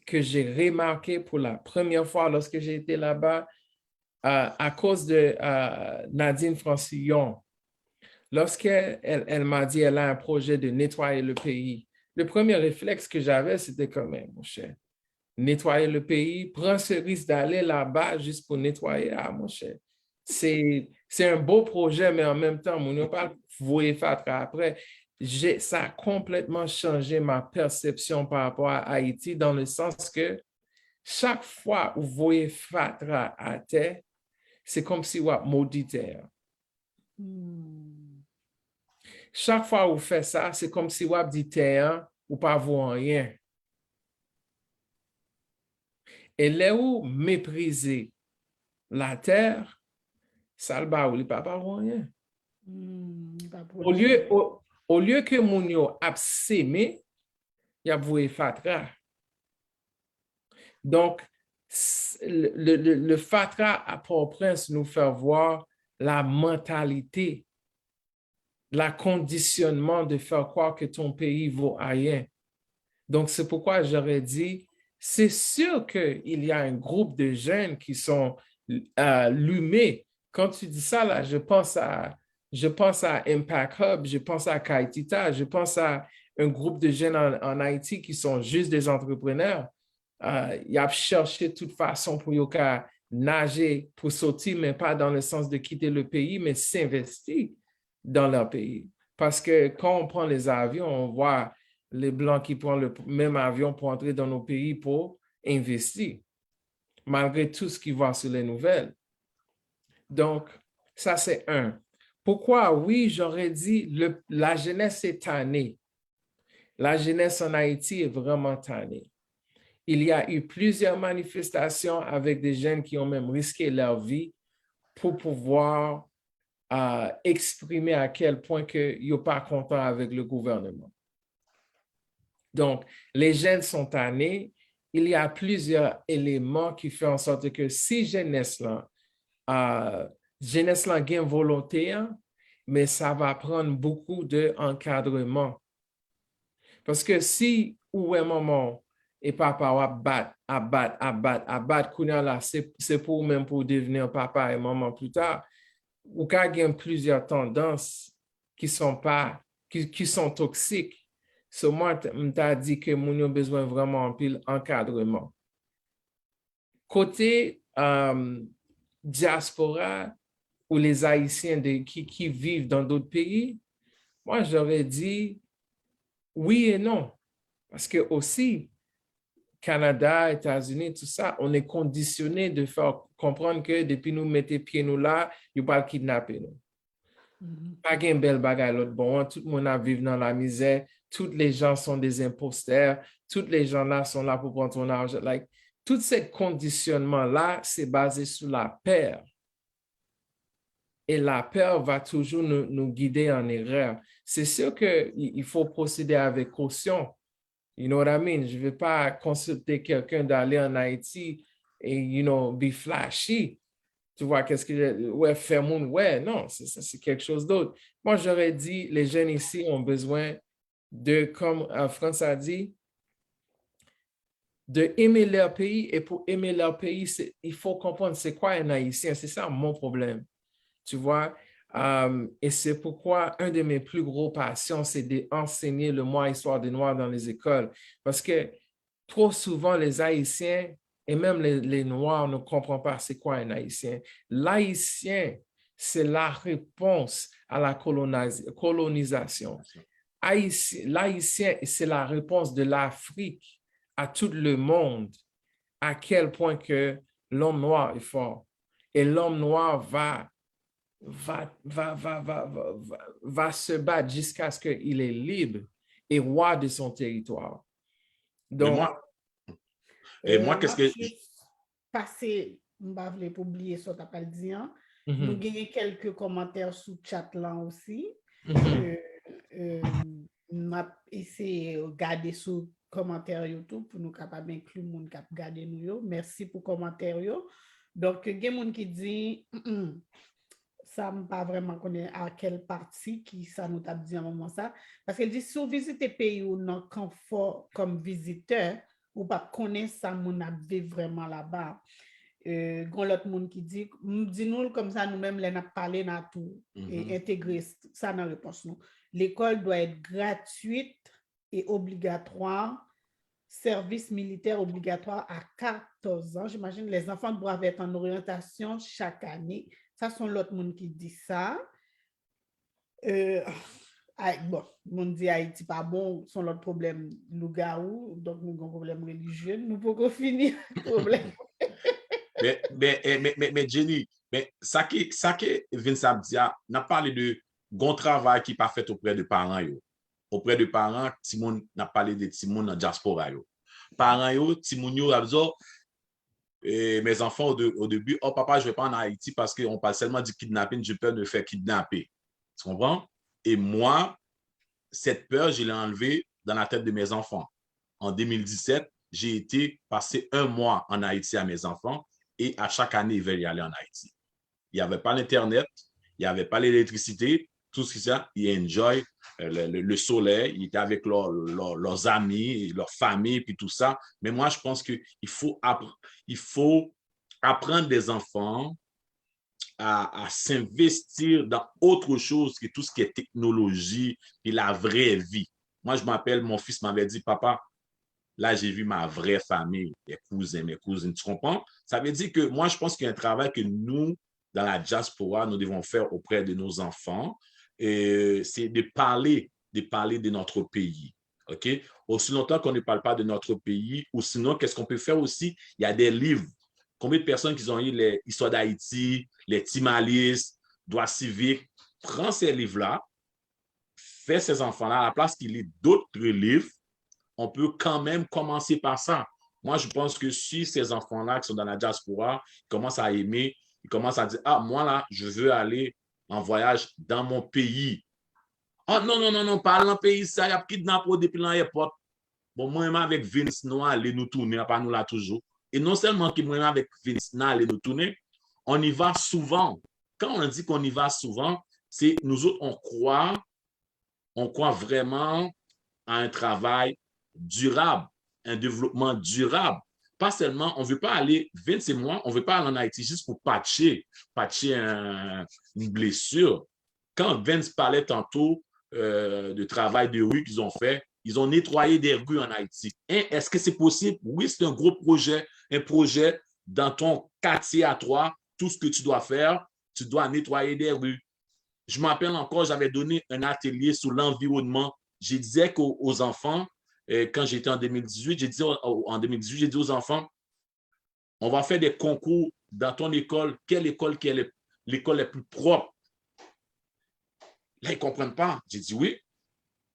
que j'ai remarqué pour la première fois lorsque j'ai été là-bas, euh, à cause de euh, Nadine Francillon, lorsqu'elle elle, elle m'a dit qu'elle a un projet de nettoyer le pays, le premier réflexe que j'avais, c'était comme, mon cher, nettoyer le pays, prendre ce risque d'aller là-bas juste pour nettoyer, ah, mon cher, c'est c'est un beau projet, mais en même temps, moun yo pa voye fatra après. J'ai, ça a complètement changé ma perception par rapport à Haïti, dans le sens que chaque fois ou voye fatra à terre, c'est comme si ou ap maudit terre. Chaque fois ou fè ça, c'est comme si ou ap di terre, ou pas vaut rien. E lè ou meprize latè, sa l ba ou, li pa ba ou anyen. Olye, olye ke moun yo ap seme, y ap voye fatra. Donk, le, le, le fatra à Port-au-Prince nous fait voir la mentalité la conditionnement de faire croire que ton pays vaut rien. Donc, c'est pourquoi j'aurais dit, c'est sûr qu'il y a un groupe de jeunes qui sont euh, lumés. Quand tu dis ça, là, je pense à, je pense à Impact Hub, je pense à Kaitita, je pense à un groupe de jeunes en, en Haïti qui sont juste des entrepreneurs. Uh, y ap chèche tout fason pou yo ka naje pou soti, men pa dans le sens de quitter le pays, mais s'investir dans leur pays. Parce que quand on prend les avions, on voit les Blancs qui prennent le même avion pour entrer dans nos pays pour investir, malgré tout ce qu'ils voient sur les nouvelles. Donc, ça c'est un. Pourquoi, oui, j'aurais dit, le, la jeunesse est tannée. La jeunesse en Haïti est vraiment tannée. Il y a eu plusieurs manifestations avec des jeunes qui ont même risqué leur vie pour pouvoir euh, exprimer à quel point que yo pas content avec le gouvernement. Donc, les jeunes sont tannés. Il y a plusieurs éléments qui font en sorte que si jeunesse là, euh, jeunesse là gen volonté, hein, mais ça va prendre beaucoup d'encadrement. Paske si ou wè manman w e papa w ap bat, ap bat, ap bat, ap bat, kounye a la, se, se pou ou menm pou w devni yon papa e manman pita, ou ka gen plizyè tandans ki son pa, ki, ki son toksik. So, mwen, m ta di ke moun yo bezwen vrèman anpil ankadreman. Kote um, dyaspora, ou les Haïtiens de, qui, qui vivent dans d'autres pays, moi, j'aurais dit oui et non. Parce que aussi, Canada, États-Unis, tout ça, on est conditionné de faire comprendre que depuis nous mettons pied nous là, ils vont kidnapper nous. Mhm. Pa gen bèl bagay lòt bò an, tout moun ap viv nan lamizè, toutes les gens sont des imposteurs, toutes les gens là sont là pour prendre ton argent. Like, tout se kondisyònman la, se baze sou la pè. Et la peur va toujours nous, nous guider en erreur. C'est sûr qu'il faut procéder avec caution. You know what I mean? Je vais pas consulter quelqu'un d'aller en Haïti et, you know, be flashy. Tu vois, qu'est-ce que, ouais, faire mon, ouais, non, c'est quelque chose d'autre. Moi, j'aurais dit, les jeunes ici ont besoin de, comme euh, France a dit, de aimer leur pays. Et pour aimer leur pays, il faut comprendre c'est quoi un Haïtien. C'est ça mon problème. Tu vois? Euh, et c'est pourquoi un de mes plus gros passions, c'est d'enseigner le moins histoire des Noirs dans les écoles. Parce que trop souvent, les Haïtiens et même les, les Noirs ne comprennent pas c'est quoi un Haïtien. L'Haïtien, c'est la réponse à la colonisation. L'Haïtien, c'est la réponse de l'Afrique à tout le monde, à quel point que l'homme noir est fort. Et l'homme noir va, va, va, va, va, va, va, va se battre jusqu'à ce qu'il est libre et roi de son territoire. Donc, et moi, qu'est-ce que... Pase, m pa vle pou bliye sa w t ap al di an. Nou genyen kèlke kòmantè sou chat lan osi. M ap eseye gade sou kòmantè yo tou pou nou kapab enkli moun k ap gade nou yo. Mèsi pou kòmantè yo. Donk, gen moun ki di, sa m pa vrèman konnen a kèl pati ki sa nou t ap di an moman sa. Paske l di, si w vizite peyi w nan konfò kòm vizitè, ou p ap konnen sa moun ap viv vrèman laba. Gen lòt moun ki di, m di nou l kòmsa nou menm lè n ap pale n a tou entegre sa nan repons nou. L'école doit être gratuite et obligatoire, service militaire obligatoire à quatorze ans. J'imagine les enfants doivent être en orientation chaque année. Sa se yon lòt moun ki di sa. Ay, bon, moun di Ayiti pa bon, se yon lòt pwoblèm lougawou, donk nou gen pwoblèm relijye, nou poko fini ak pwoblèm. Men, men, men, men, men Jenny, men sa ki, sa ki Vince ap di a, n ap pale de gon travay ki pa fèt oprè de paran yo, oprè de paran, timoun, n ap pale de timoun nan dyaspora yo. Paran yo, timoun yo ap di w, mes enfants au, de, au début, oh papa, je vais pas en Haïti parce qu'on parle seulement du kidnapping, j'ai peur de me faire kidnapper. Tu comprends? Et moi, cette peur, je l'ai enlevée dans la tête de mes enfants. En deux mille dix-sept, j'ai été passer un mois en Haïti à mes enfants et à chaque année, ils veulent y aller en Haïti. Il n'y avait pas l'Internet, il n'y avait pas l'électricité, tout ce qui ça, ils enjoy euh, le, le, le, soleil, ils étaient avec leurs leur, leurs amis, leur famille, puis tout ça. Mais moi, je pense qu'il faut, il faut apprendre les enfants à, à s'investir dans autre chose que tout ce qui est technologie et la vraie vie. Moi, je m'appelle, mon fils m'avait dit, papa, là, j'ai vu ma vraie famille, mes cousins, mes cousines, tu comprends? Ça veut dire que moi, je pense qu'il y a un travail que nous, dans la diaspora, nous devons faire auprès de nos enfants, euh, c'est de parler, de parler de notre pays. OK? Aussi longtemps qu'on ne parle pas de notre pays, ou sinon, qu'est-ce qu'on peut faire aussi? Il y a des livres. Combien de personnes qui ont eu les histoires d'Haïti, les Timalis, droits civiques? Prends ces livres-là, fais ces enfants-là, à la place qu'ils lisent d'autres livres, on peut quand même commencer par ça. Moi, je pense que si ces enfants-là qui sont dans la diaspora commencent à aimer, ils commencent à dire, ah, moi là, je veux aller en voyage dans mon pays. Ah, non, non, non, non, pa al nan peyi sa, y ap kidnape w depi nan airport. Bon, mwen menm avèk Vince, nou ale, nou tounen, apa nou la toujou. E non sèlman ke mwen menm avèk Vince, n ale, nou tounen, on y va souvent. Quand on dit qu'on y va souvent, c'est nous autres, on croit, on croit vraiment à un travail durable, un développement durable. Pas seulement, on veut pas aller, Vince et moi, on veut pas aller en Haïti juste pour patcher, patcher un, une blessure. Quand Vince parlait tantôt euh, de travail de rue qu'ils ont fait, ils ont nettoyé des rues en Haïti. Hein, est-ce que c'est possible? Oui, c'est un gros projet, un projet dans ton quartier à toi, tout ce que tu dois faire, tu dois nettoyer des rues. Je m'appelle encore, j'avais donné un atelier sur l'environnement. Je disais qu'aux aux enfants, euh, quand j'étais en deux mille dix-huit, je disais aux- en deux mille dix-huit, je dis aux enfants, on va faire des concours dans ton école. Quelle école qui est le- l'école la plus propre? Là, ils ne comprennent pas. J'ai dit oui.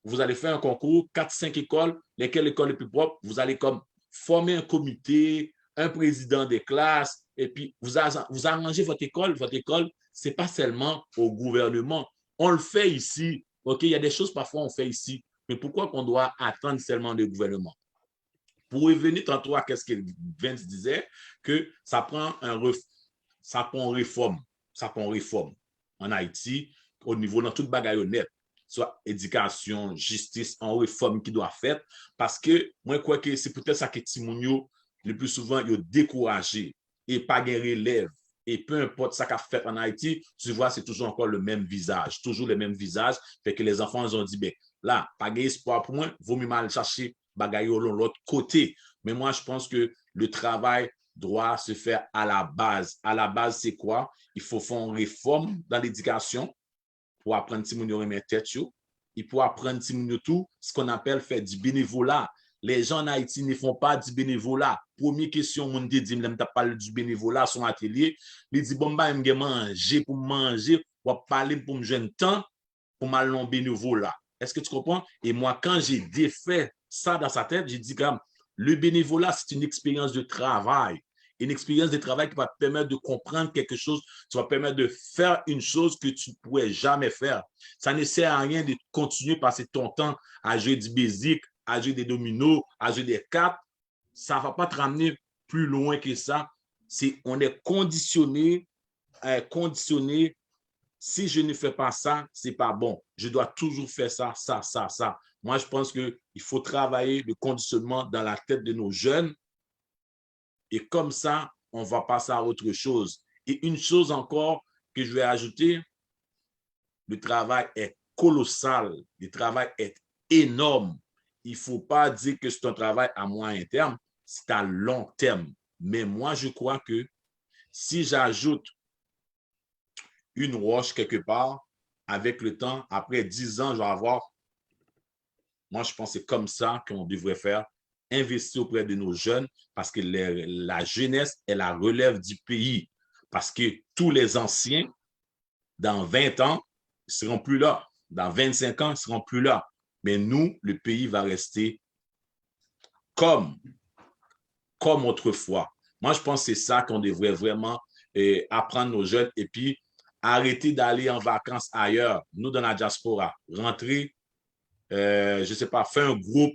Vous allez faire un concours, quatre, cinq écoles, lesquelles l'école est plus propre, vous allez comme former un comité, un président de classe, et puis vous, vous arrangez votre école. Votre école, c'est pas seulement au gouvernement. On le fait ici. OK, il y a des choses parfois on fait ici. Mais pourquoi qu'on doit attendre seulement le gouvernement? Pour revenir tantôt à ce que Vince disait, que ça prend un ref, ça prend une réforme, ça prend une réforme en Haïti, au niveau dans tout bagay yo nèt, swa edikasyon, jistis, an refòm ki dwa fèt, paske mwen kwè ke se poutèt sa ke timoun yo, le pli souvan, yo dekouraje, e pa gen relèv, e pe enpòt sa k ap fèt an Ayiti, tu vois, c'est toujours encore le même visage, toujours les mêmes visages, fait que les enfants, ils ont dit, ben, la, pa gen espwa pou mwen, vo mye m al chache bagay yo yon lòt kote. Mais moi, je pense que le travail doit se faire à la base. À la base, c'est quoi? Il faut faire une réforme dans l'éducation pour apprendre timoun yo renmen tèt yo, e pou aprann timoun yo tou ce qu'on appelle faire du bénévolat. Les gens en Haïti ne font pas du bénévolat. Premye kesyon moun te di m lè m t ap pale du bénévolat sou atelye, li di, bon, m pa menm gen manje pou m manje, w ap pale m pou m jwenn tan pou m al nan bénévolat. Est-ce que tu comprends? Et moi, quand j'ai défait ça dans sa tête, j'ai dit, comme, le bénévolat, c'est une expérience de travail. Une expérience de travail qui va te permettre de comprendre quelque chose, qui va te permettre de faire une chose que tu ne pourrais jamais faire. Ça ne sert à rien de continuer à passer ton temps à jouer du basic, à jouer des dominos, à jouer des cartes. Ça ne va pas te ramener plus loin que ça. C'est, on est conditionné, euh, conditionné. Si je ne fais pas ça, c'est pas bon. Je dois toujours faire ça, ça, ça, ça. Moi, je pense qu'il faut travailler le conditionnement dans la tête de nos jeunes. Et comme ça, on va passer à autre chose. Et une chose encore que je vais ajouter, le travail est colossal, le travail est énorme. Il ne faut pas dire que c'est un travail à moyen terme, c'est à long terme. Mais moi, je crois que si j'ajoute une roche quelque part, avec le temps, après dix ans, je vais avoir. Moi, je pense que c'est comme ça qu'on devrait faire, investir auprès de nos jeunes, parce que les, la jeunesse est la relève du pays. Parce que tous les anciens, dans vingt ans, ne seront plus là. Dans vingt-cinq ans, ne seront plus là. Mais nous, le pays va rester comme, comme autrefois. Moi, je pense que c'est ça qu'on devrait vraiment euh, apprendre nos jeunes et puis arrêter d'aller en vacances ailleurs. Nous, dans la diaspora, rentrer, euh, je sais pas, faire un groupe,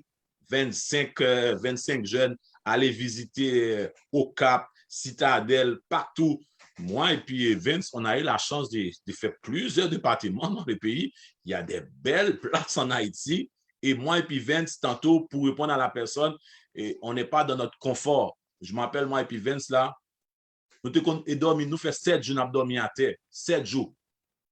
vingt-cinq, euh, vingt-cinq jeunes, aller visiter euh, au Cap, Citadelle, partout. Moi et puis Vince, on a eu la chance de, de faire plusieurs départements dans le pays. Il y a des belles places en Haïti. Et moi et puis Vince, tantôt, pour répondre à la personne, et on n'est pas dans notre confort. Je m'appelle moi et puis Vince là, nou te konn e dòmi, nou fè sèt jou n ap dòmi atè. Sèt jou.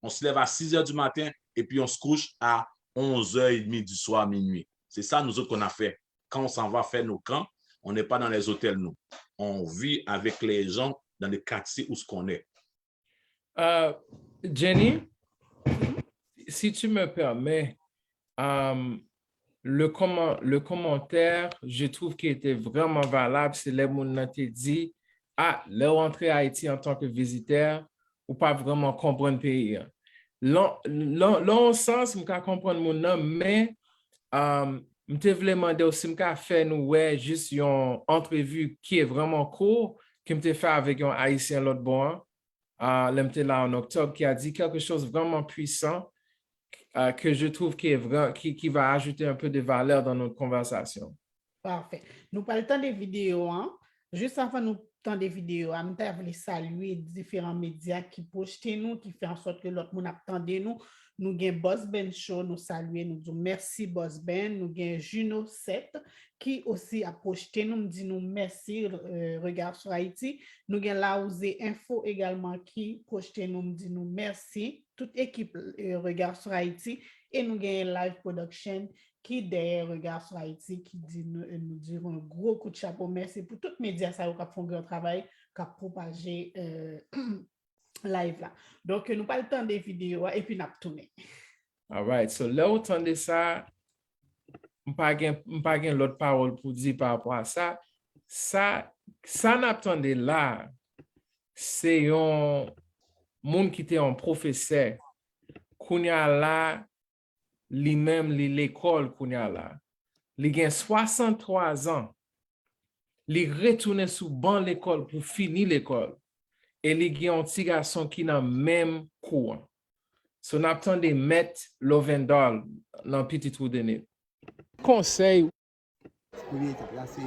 On se lève à six heures du matin et puis on se couche à onze heures et demie du soir, minuit. C'est ça nous autres qu'on a fait. Quand on s'en va faire nos camps, on n'est pas dans les hôtels, nous. On vit avec les gens dans les quartiers où ce qu'on est. Euh, Jenny, si tu me permets, euh, le, comment, le commentaire, je trouve qu'il était vraiment valable, c'est lè moun nan te di, ah, lè w antre Ayiti antanke vizitè, ou pa vrèman konprann peyi a. Lan, lan, lan yon sans, m ka konprann moun nan, men um, m te vle mande w si m ka fè nou wè jis yon antrevi ki vrèman kout ke m te fè avèk yon Ayisyen lòt bò an, uh, lè m te la an oktòb, ki a di quelque chose vraiment puissant uh, que je trouve qui, est vrai, qui, qui va ajouter un peu de valeur dans notre conversation. Parfait. Nou pral tande videyo an. Jis avan nou tande videyo a, m ta vle salye diferan medya ki pwojte nou, ki fè an sòt ke lòt moun ap tande nou. Nou gen Boss Ben Show, nou salye, nou di w mèsi Boss Ben. Nou gen Juno sèt ki osi ap pwojte nou, m di nou mèsi, euh, Regard sur Haïti. Nou gen Lawouze Info egalman ki pwojte nou, m di nou mèsi. Tout ekip euh, Regard sur Haïti. E nou gen Live Production ki dèyè Regard sur Haïti, ki di nou, nou di yon gwo kout chapo mèsi pou tout medya sa yo k ap fè yon gran travay, k ap pwopaje euh, live la. Donk, nou pral tande videyo a epi n ap tounen. Alright, so lè ou tande sa, m pa gen, m pa gen lòt pawòl pou di pa rapò a sa. Sa, sa n ap tande la, se yon moun ki te yon pwofesè. Kounye a la, li menm, li lekòl kounye a la. Li gen swasanntwa zan. Li retounen sou ban lekòl pou fini lekòl. E li gen yon ti gason ki nan menm kou an. So, n ap tande Mèt Lovendal nan Pitit Woudenil. Konsèy. Premye etap la, se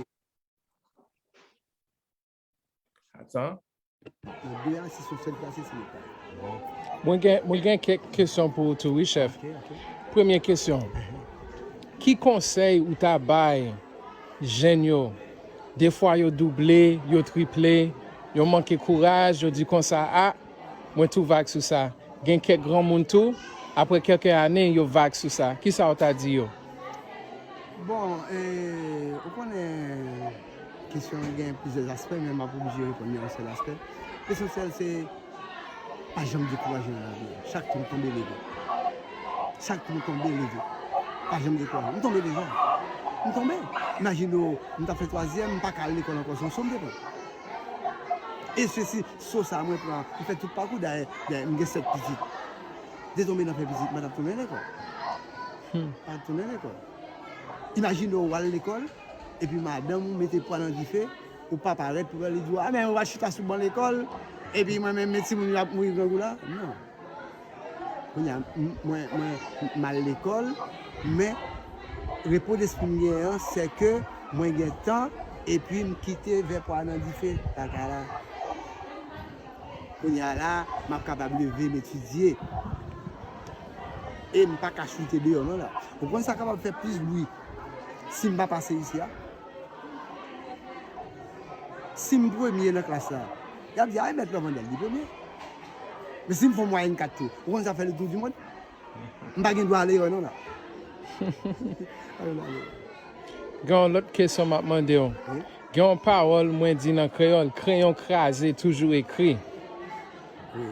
Atan. Nan de a sis, yon sèl plase, se yon pa. Mwen gen, mwen gen kèk kesyon pou ou tou, wi, chèf. Ok, ok. Premye kesyon. Ki konsèy ou ta bay jèn yo? Defwa yo double, yo triple, yo manke kouraj, yo di konsa, a, mwen tou vag sou sa. Gen kèk granmoun tou, apre kèk ane, yo vag sou sa. Kisa w ta di yo? Bon, e, ou konnen kesyon an gen plizyè aspè, men m ap oblije reponn nan yon sèl aspè. Lesansyèl se pa janm dekouraje nan lavi a. Chak jou m tonbe leve. Chak jou m tonbe leve. Pa janm dekouraje. M tonbe deja. M tonbe. Imajine w, m t ap fè twazyèm, m pa ka al lekòl ankò, se yon so m te pran. E se si so sa mwen pran, m fè tout pakou, dayè, dayè m gen sèt pitit. Detonbe nan fè pitit, m pa t ap tounen lekòl. M pa t ap tounen lekòl. Imajine w al lekòl, epi madanm ou mete pwa nan dife, ou pa parèt pou li di w, a, men ou va chita sou ban lekòl, epi mwen menm, men timoun yo ap mouri grangou la. Non. Kounye a, m- mwen, mwen, m al lekòl, men repo despri m genyen an, se ke mwen gen tan, epi m kite vè pwa nan dife, kaka la. Kounye a la, m ap kapab leve, m etidye. E m pa ka chite deyò non la. Ou konn sa kapab fè plis bri si m pa pase isi a? Si m premye nan klas la, y ap di, ay, mèt Lovendal, li premye. Men si m fè yon mwayèn kat tou, ou konn sa fè le tour du monde? M pa gen dwa ale deyò non la. Ale, ale. Gen yon lòt kesyon m ap mande w. Wi. Gen yon pawòl mwen di nan kreyòl, kreyon kraze toujou ekri. Wi.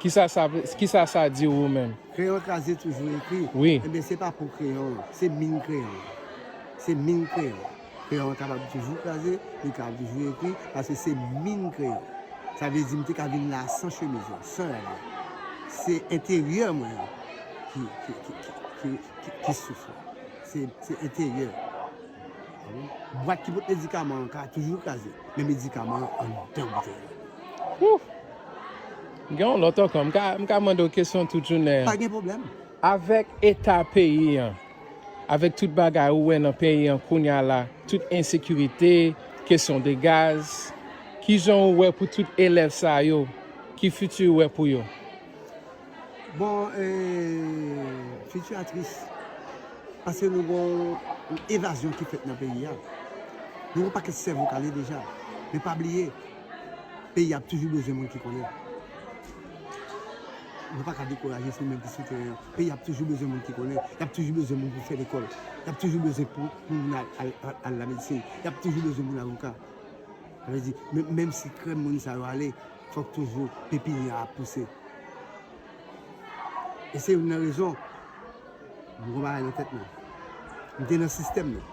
Kisa sa, vle- kisa sa di w ou menm? Kreyon kraze toujou ekri. Wi. Ebyen, se pa po kreyon an, se min kreyon an. Se min kreyon an. Kreyon an kapab toujou kraze, li kapab toujou ekri, paske se min kreyon. Sa vle di m te ka vin la san chemiz lan, san rad lan. Se enteryè mwen an ki, ki, ki, ki, ki, ki, ki soufri. Se, se enteryè. Bwat ki pot medikaman an ka toujou kraze, men medikaman an anndan boutèy la. Wouh! Gen yon lòt ankò, m ka, m ka mande w kesyon tout jounen an. Pa gen pwoblèm. Avèk eta peyi an, avèk tout bagay ou wè nan peyi an kounye a la, tout ensekirite, kesyon de gaz, kijan ou wè pou tout elèv sa yo, ki fiti ou wè pou yo? Bon, e, fiti a tris. Paske nou gon yon evazyon ki fèt nan peyi a. Nou gon pakèt sèvo kale deja. Men pa bliye, peyi a ap toujou bezwen moun ki konnen. Nou pa ka dekouraje, se nou menm ki sou teren an. Peyi a ap toujou bezwen moun ki konnen. Y ap toujou bezwen moun pou fè lekòl. Y ap toujou bezwen pou, pou moun al, al, al, al lamedsin. Y ap toujou bezwen moun avoka. Sa vle di, men- menm si krèm moun sa yo ale, fòk toujou pepinyè a ap pouse. E se youn nan rezon m gon bagay nan tèt mwen. M te nan sistèm nan.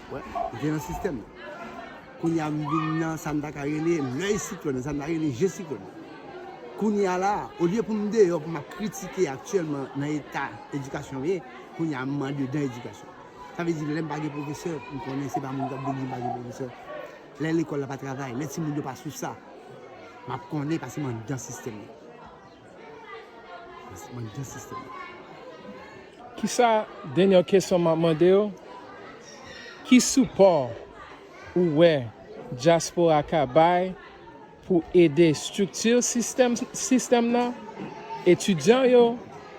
Wè, m te nan sistèm nan. Kounye a m vin nan sa m ta ka rele lèy siklòn, sa m ta rele je siklòn. Kounye a la, olye pou m deyò pou m ap kritike aktyèlman nan eta edikasyon m ye, kounye a m andedan edikasyon. Sa vle di lè m pa gen pwofesè, m konnen se pa moun k ap beni m pa gen pwofesè. Lè lekòl la pa travay, lè timoun yo pa sou sa, m ap konnen paske m anndan sistèm nan. Paske m anndan sistèm nan. Kisa, dènyè kesyon m ap mande w, ki sipò ou wè dyaspora ka bay pou ede estrikti sistèm, sistèm nan, etidyan yo,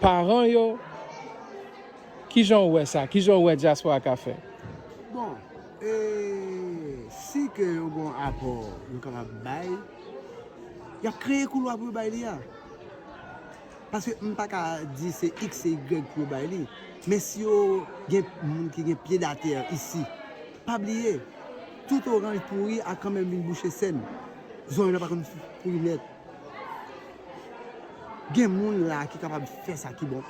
paran yo, kijan ou wè sa? Kijan ou wè dyaspora ka fè? Bon, e, si ke yo gon apò yo kapab bay, y ap kreye koulwa pou yo bay li a. Paske m pa ka di se X, se Y pou yo bay li. Men si yo gen moun ki gen pye datè isi, pa bliye, tout oranj pouri a kanmenm vin bouche sèn. Zonyon nan pa konn pouri nèt. Gen moun la ki kapab fè sa ki bon.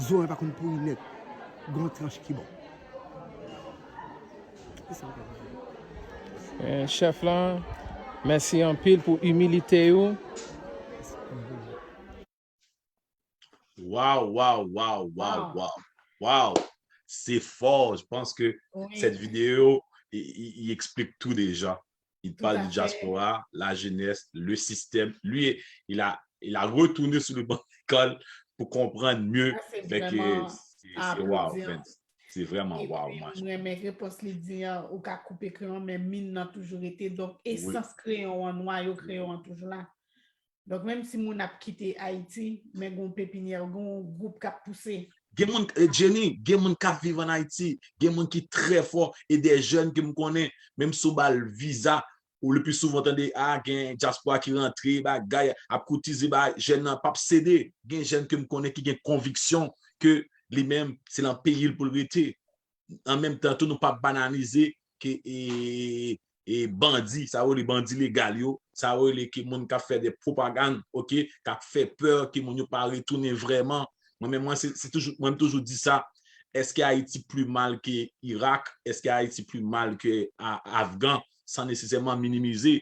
Zo en pa konn pouri nèt. Gon tranch ki bon. Se sa m kapab di. Eh, chèf lan, mèsi anpil pou imilite ou. Waw, waw, waw, waw, waw, waw. C'est fort. Je pense que cette vidéo, il, il- il explique tout déjà. Il parle de diaspora, la jeunesse, le système. Lui, il a, il a retourné sur le banc de l'école pour comprendre mieux. Sa se Fait que vrèman c'est a c'est wow, aplodi. man. C'est vraiment wow, Epi man. M renmen repons li di an, ou ka koupe kreyon, men min nan toujou rete. Donk, esans kreyon an, nwayo kreyon an toujou la. Donk, menm si moun ap kite Ayiti, men gon pepinyè, gon gwoup k ap pouse. Gen moun, eh, Jenny, gen moun k ap viv an Ayiti, gen moun ki trè fò, e de jèn ke m konnen, menm si w ba l viza, ou le pli souvan tande, a, gen dyaspora ki rantre, bagay, ap koutize, ba jèn nan p ap sede. Gen jèn ke m konnen ki gen konviksyon ke li menm, se nan peyi l pou l rete. An menm tan tou, nou p ap banalize ke e, e bandi, sa yo rele bandi legal yo, sa yo rele ke moun k ap fè de pwopagann, oke, k ap fè pè ke moun yo pa retounen vrèman. Mwen menm, mwen, se se toujou, mwen m toujou di sa, èske Ayiti pli mal ke Irak? Èske Ayiti pli mal ke A- Afgan? San nesesèman minimize.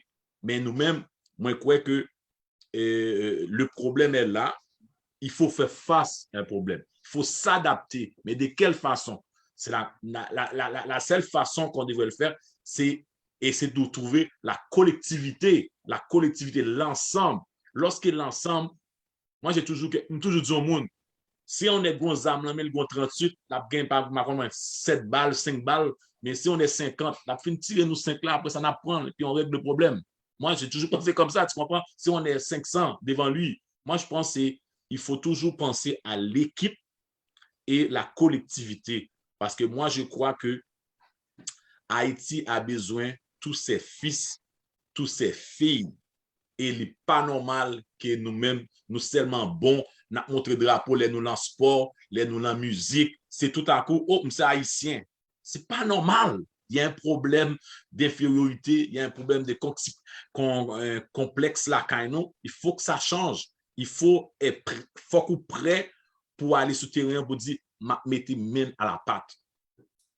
Men nou menm, mwen kwè ke eh, le problème est là. Il faut faire face à un problème. Il faut s'adapter. Mais de quelle façon? C'est la, la, la, la, la- la seule façon qu'on devrait le faire, c'est essayer de trouver la collectivité, la collectivité, l'ensemble. Lorsque l'ensemble, moi j'ai toujours, m toujou di yon moun, si yon nèg gon zam nan men l gon tranntuit, l ap gen pa m pa konn mwen sèt bal, senk bal, men si yon nèg senkant, l ap fin tire nou senk la, apre sa n ap pran l, epi on règle le problème. Moi, j'ai toujours pensé comme ça, tu comprends? Si on est cinq cents devant lui, moi, je pense que il faut toujours penser à l'équipe et la collectivité. Parce que moi, je crois que Haïti a besoin tous ses fils, tous ses filles. E li pa nòmal ke nou menm, nou sèlman bon, n ap montre drapo lè nou nan spò, lè nou nan mizik. Se tout a kou, oh, m se ayisyen. C'est pas normal. Il y a un problème d'infériorité, il y a un problème de con- con- euh, complexe lakay nou. Il faut que ça change. Il faut être pr- fòk ou prè pou ale sou teren an pou di m ap mete men à la pâte.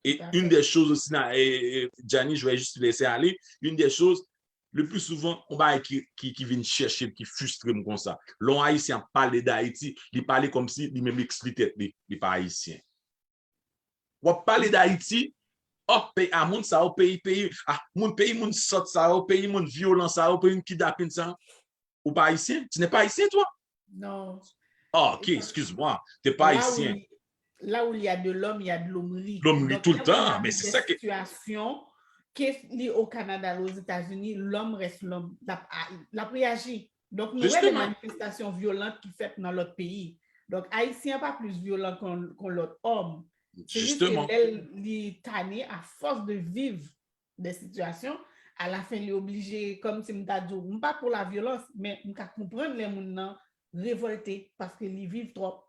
Et une des choses aussi, là, et, et, Gianni, je vais juste te laisser aller. Une des choses, le plus souvent, on va qui, qui, qui vient chercher, qui frustre comme ça. Lè yon Ayisyen ap pale d'Haïti, li pale kòmsi li menm li ekskli tèt li, li pa Ayisyen. W ap pale d'Haïti, oh, peyi a moun sa yo, peyi, peyi, ah, moun, peyi moun sòt sa yo, peyi moun vyolan sa yo, peyi moun kidnapin sa yo. Ou pa Ayisyen? Tu n'es pas Haïtien, toi? Non. Ah, ok, excuse-moi. T'es pas Haïtien. Là où il y a de l'homme, il y a de l'hommerie. L'hommerie tout le temps, mais c'est ça que. Situation que li au Canada, aux États-Unis, l'homme reste l'homme. L ap a- l ap reyaji. Donk, nou wè de manifestasyon vyolent ki fèt nan lòt peyi. Donk, Ayisyen pa plis vyolan kon kon lòt òm. Se jis ke lè li tane, a fòs de viv de sitiyasyon, alafen li oblije, kòmsi m ta di w, m pa pou la vyolans, men m ka konprann lè moun nan revòlte paske li viv twòp.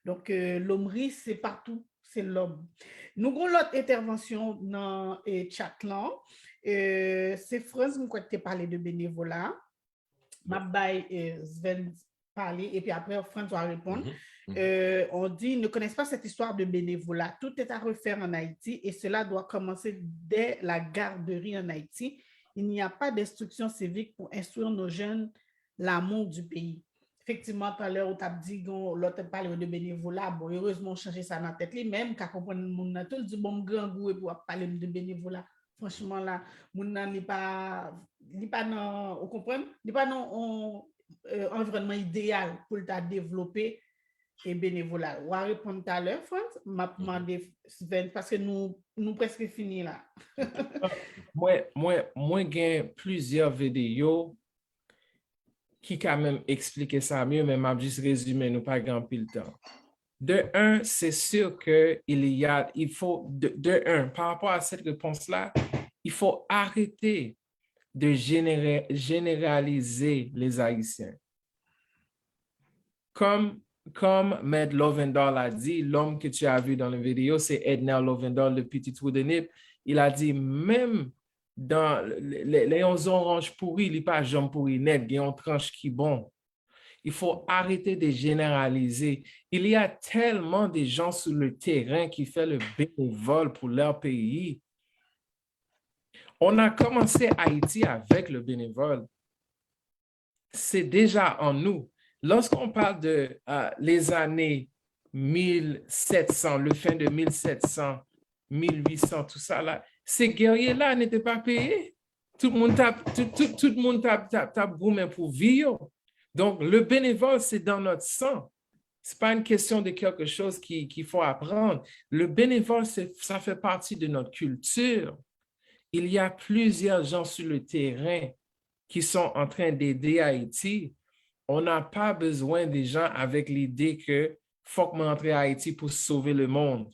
Donk, euh, lomri, se pa tou, se lòm. Nou gon lòt entèvansyon nan eh, chat lan. Eh, se Frantz, m kwè k te pale de benevola. M ap bay eh, Sven pale, epi apre Frantz va reponn. Euh, on dit, ils ne connaissent pas cette histoire de bénévolat. Tout est à refaire en Haïti et cela doit commencer dès la garderie en Haïti. Il n'y a pas d'instruction civique pour instruire nos jeunes l'amour du pays. Efektivman, talè ou t ap di, gon lòt t ap pale de benevola. Bon, erezman, ou chanje sa nan tèt li, men m ka konprann moun nan tou, l di, bon, m grangou epi w ap pale m de benevola. Franchman, la, moun nan, li pa, li pa nan, ou konprann? Li pa nan yon eh, anviwònman ideyal pou l ta devlope e benevola. W a reponn talè, Frantz, m ap mande Sven, paske nou, nou prèske fini la. Mwen, mwen, mwen gen plizyè videyo ki ka menm eksplike sa mye, men m ap jis rezime, nou pa gen anpil tan. De un, c'est sûr que il y a, il faut, de, de un, par rapport à cette réponse-là, il faut arrêter de générer, généraliser les Haïtiens. Comme, comme Maître Lovendal a dit, l'homme que tu as vu dans la vidéo, c'est Edner Lovendal, le petit trou de Nip. Il a dit, même dans les, les, les zoranges pourries, li pa janm pouri nèt, gen yon tranche qui bon. Il faut arrêter de généraliser. Il y a tellement de gens sur le terrain qui font le bénévole pour leur pays. On a commencé Haïti avec le bénévole. C'est déjà en nous. Lorsqu'on parle de euh, les années mille sept cents, le fin de mille sept cents, mille huit cents, tout ça là, ces guerriers-là n'étaient pas payés. Tout le monde t'a, tout, tout, tout le monde t'a, t'a, t'a goumé pour vivre. Donc, le bénévole, c'est dans notre sang. C'est pas une question de quelque chose qu'il faut apprendre. Le bénévole, ça fait partie de notre culture. Il y a plusieurs gens sur le terrain qui sont en train d'aider Haïti. On n'a pas besoin des gens avec l'idée que faut que je rentre Haïti pour sauver le monde.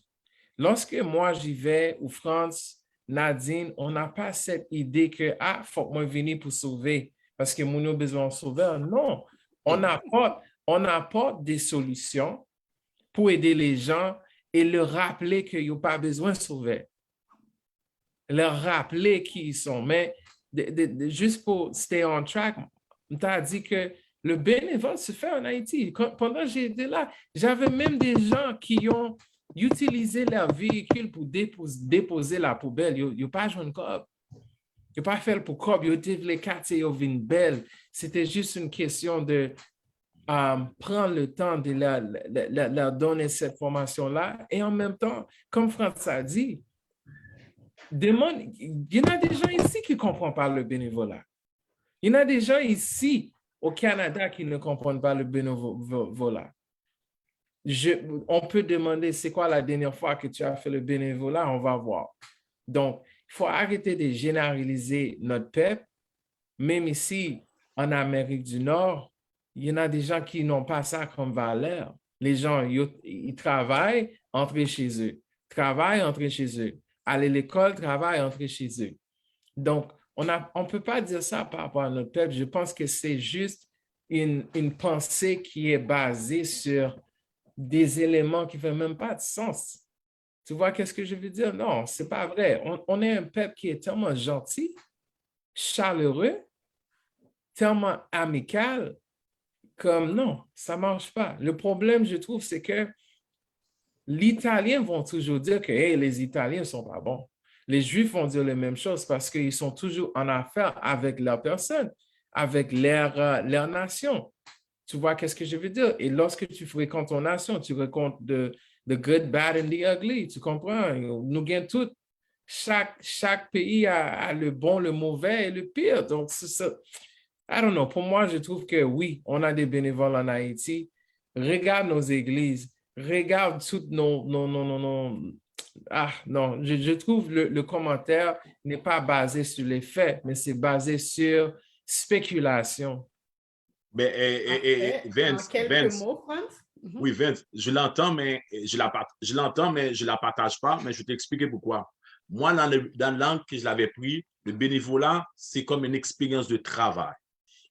Lorsque moi j'y vais, ou Frantz, Nadine, on n'a pas cette idée que, ah, faut que je vienne pour sauver, parce que nous avons besoin de sauveur. Non, on apporte, on apporte des solutions pour aider les gens et leur rappeler qu'ils n'ont pas besoin de sauveur. Leur rappeler qui ils sont. Mais de, de, de, juste pour stay on track, je t'ai dit que le bénévole se fait en Haïti. Quand, pendant que j'étais là, j'avais même des gens qui ont utilisé leur véhicule pour déposer, déposer la poubelle. Ils n'ont pas joué une coop. Yo pa fè l pou kòb, yo te vle katye yo vin bèl. Se te jis yon kesyon de um, prendre le temps de leur, leur, leur donner cette formation-là. Et en même temps, comme Frantz a dit, demande, il y en a des gens ici qui ne comprennent pas le bénévolat. Il y en a des gens ici au Canada qui ne comprennent pas le bénévolat. Je, on peut demander, c'est quoi la dernière fois que tu as fait le bénévolat? On va voir. Donc, il faut arrêter de généraliser notre peuple. Même ici, en Amérique du Nord, il y en a des gens qui n'ont pas ça comme valeur. Les gens, ils, ils travaillent, entrez chez eux. Travaillent, entrez chez eux. Aller à l'école, travaillent, entrez chez eux. Donc, on ne on peut pas dire ça par rapport à notre peuple. Je pense que c'est juste une, une pensée qui est basée sur des éléments qui ne font même pas de sens. Tu vois qu'est-ce que je veux dire? Non, c'est pas vrai. On, on est un peuple qui est tellement gentil, chaleureux, tellement amical, comme non, ça marche pas. Le problème, je trouve, c'est que les Italiens vont toujours dire que hey, les Italiens sont pas bons. Les Juifs vont dire la même chose parce qu'ils sont toujours en affaire avec leur personne, avec leur, euh, leur nation. Tu vois qu'est-ce que je veux dire? Et lorsque tu fréquentes ton nation, tu rencontres the, the good, bad and the ugly. Tu comprends? Nous gagnons tout. Chaque, chaque pays a, a le bon, le mauvais et le pire. Donc, c'est ça. I don't know. Pour moi, je trouve que oui, on a des bénévoles en Haïti. Regarde nos églises. Regarde toutes nos, nos, nos, nos, nos... Ah, non. Je, je trouve le, le commentaire n'est pas basé sur les faits, mais c'est basé sur spéculation. Mais, eh, eh, eh, Vince, Vince, oui, Vince, je l'entends, mais je la, je l'entends, mais je la partage pas, mais je vais t'expliquer pourquoi. Moi, dans, le, dans l'angle que je l'avais pris, le bénévolat, c'est comme une expérience de travail.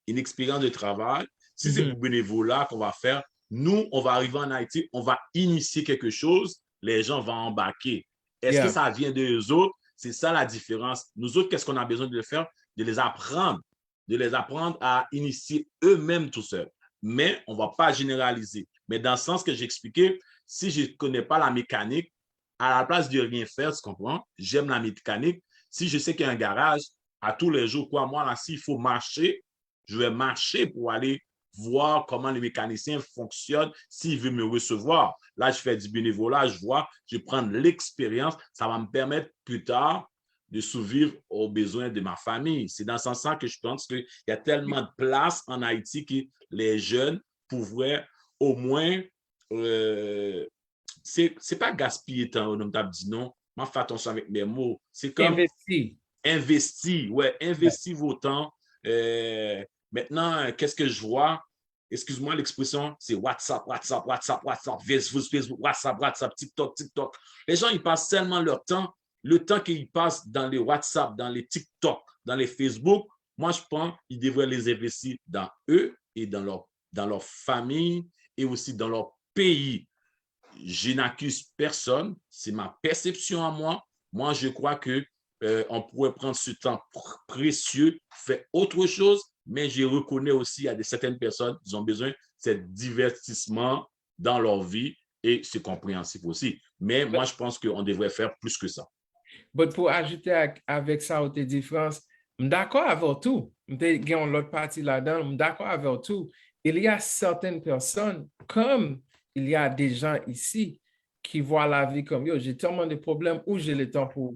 Une expérience de travail. Si c'est pour bénévolat qu'on va faire, nous, on va arriver en Haïti, on va initier quelque chose, les gens vont embarquer. Est-ce que ça vient de eux autres? C'est ça la différence. Nous autres, qu'est-ce qu'on a besoin de faire? De les apprendre. De les apprendre à initier eux-mêmes tout seuls. Mais on ne va pas généraliser. Mais dans le sens que j'expliquais, si je ne connais pas la mécanique, à la place de rien faire, tu comprends? J'aime la mécanique. Si je sais qu'il y a un garage, à tous les jours, crois-moi, là, s'il faut marcher, je vais marcher pour aller voir comment le mécanicien fonctionne, s'il veut me recevoir. Là, je fais du bénévolat, je vois, je prends de l'expérience, ça va me permettre plus tard de survivre aux besoins de ma famille. C'est dans ce sens-là que je pense qu'il y a tellement de place en Haïti que les jeunes pourraient au moins, euh, c'est pas gaspiye tan, non, m t ap di non, m ap fè atansyon avèk mes mots. C'est comme investir. Investir, ouais, investir vos temps. Euh, maintenant, qu'est-ce que je vois? Excuse-moi l'expression, c'est WhatsApp, WhatsApp, WhatsApp, WhatsApp, Facebook, Facebook, WhatsApp, WhatsApp, TikTok, TikTok. Les gens, ils passent tellement leur temps, le temps qu'ils passent dans les WhatsApp, dans les TikTok, dans les Facebook, moi, je pense qu'ils devraient les investir dans eux et dans leur, dans leur famille et aussi dans leur pays. Je n'accuse personne, c'est ma perception à moi. Moi, je crois que euh, on pourrait prendre ce temps précieux, faire autre chose, mais je reconnais aussi à de certaines personnes, ils ont besoin c'est divertissement dans leur vie et c'est compréhensif aussi. Mais moi, je pense qu'on devrait faire plus que ça. But pou ajoute avèk sa ou te di, Frantz, m dakò avè w tou. M te gen yon lòt pati ladan, m dakò avè w tou. Il y a certaines personnes, comme il y a des gens ici, qui voient la vie comme yo, j'ai tellement de problèmes où j'ai le temps pour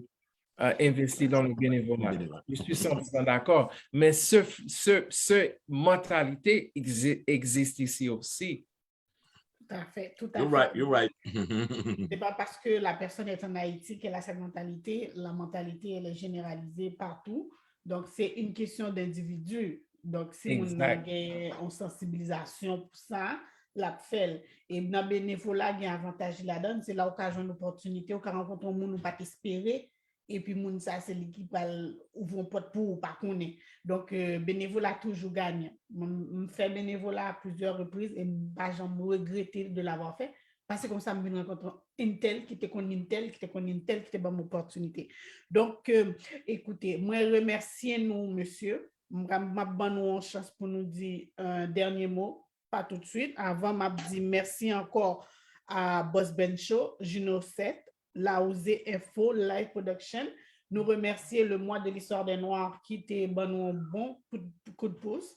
euh, investir dans le bénévolat. Je suis cent pour cent d'accord. Mais ce, ce, ce mentalité existe ici aussi. Tout à fait, tout à You're fait. Right, you're right. C'est pas parce que la personne est en Haïti qu'elle a cette mentalité. La mentalité, elle est généralisée partout. Donc, c'est une question d'individu. Donc, si on a une sensibilisation pour ça, la fait. Et dans bénévolat, il y a avantage là-dedans. C'est là où on a une opportunité, où on rencontre un monde où pas espérer. Epi moun sa se li ki pral ouvri yon pòt pou ou pa konnen. Donk, euh, bénévolat toujou ganyan. Mwen, m fè bénévolat à plusieurs reprises et m pa janm regrete de l'avoir fait. Paske konsa m vin rankontre entèl ki te konn entèl, ki te konn entèl, ki te ban m opòtinite. Donk, euh, ekoute, mwen remèsye nou, mesye. M ap ban nou yon chans pou nou di yon dènye mo. Pa tout de suite. Avant, m ap di mèsi ankò a Boss Ben Show, Juno sept, Laouze Info, Live Production. Nou remèsye le mois de l'histoire des Noirs ki te ban nou yon bon kout, kout pous.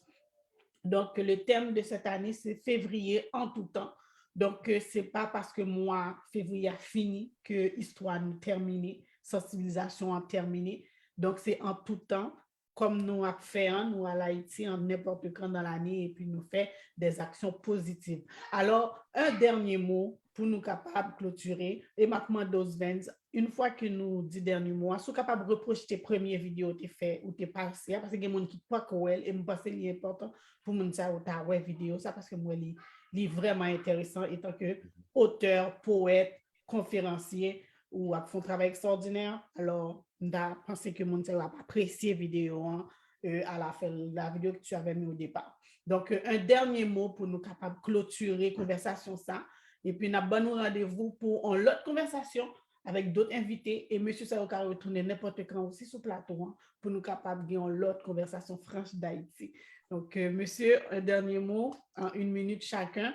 Donc, le thème de cette année, c'est février en tout temps. Donc, euh, c'est pas parce que mois février a fini que histoire nous termine, sensibilisation a terminé. Donc, c'est en tout temps. Kòm nou ap fè an, nou al Ayiti an nenpòt kan nan lane epi nou fè des actions positives. Alò, yon dènye mo pou nou kapab klotire, e m ap mande w, Svens, yon fwa ke nou di dènye mo a, si w kapab repwojte premye videyo w te fè, ou te pase a, paske gen moun ki poko wè l, e m panse li enpòtan pou moun sa yo ta wè videyo sa, paske m wè li, li vrèman enteresan etan ke otè, powèt, konferansye, ou ap fè yon travay ekstraòdinè. Alò, m ta panse ke moun sa yo ap apresye videyo an, euh, à la fin de la vidéo que tu avais mis au départ. Donc, euh, un dernier mot pour nou kapab klotire konvèsasyon sa. Epi n ap ban nou randevou pou yon lòt konvèsasyon avèk dòt envite. E mesye sa yo ka retounen nenpòt kan osi sou plato an pou nou kapab gen yon lòt konvèsasyon franch d'Haïti. Donc, euh, monsieur, un dernier mot en une minute chacun.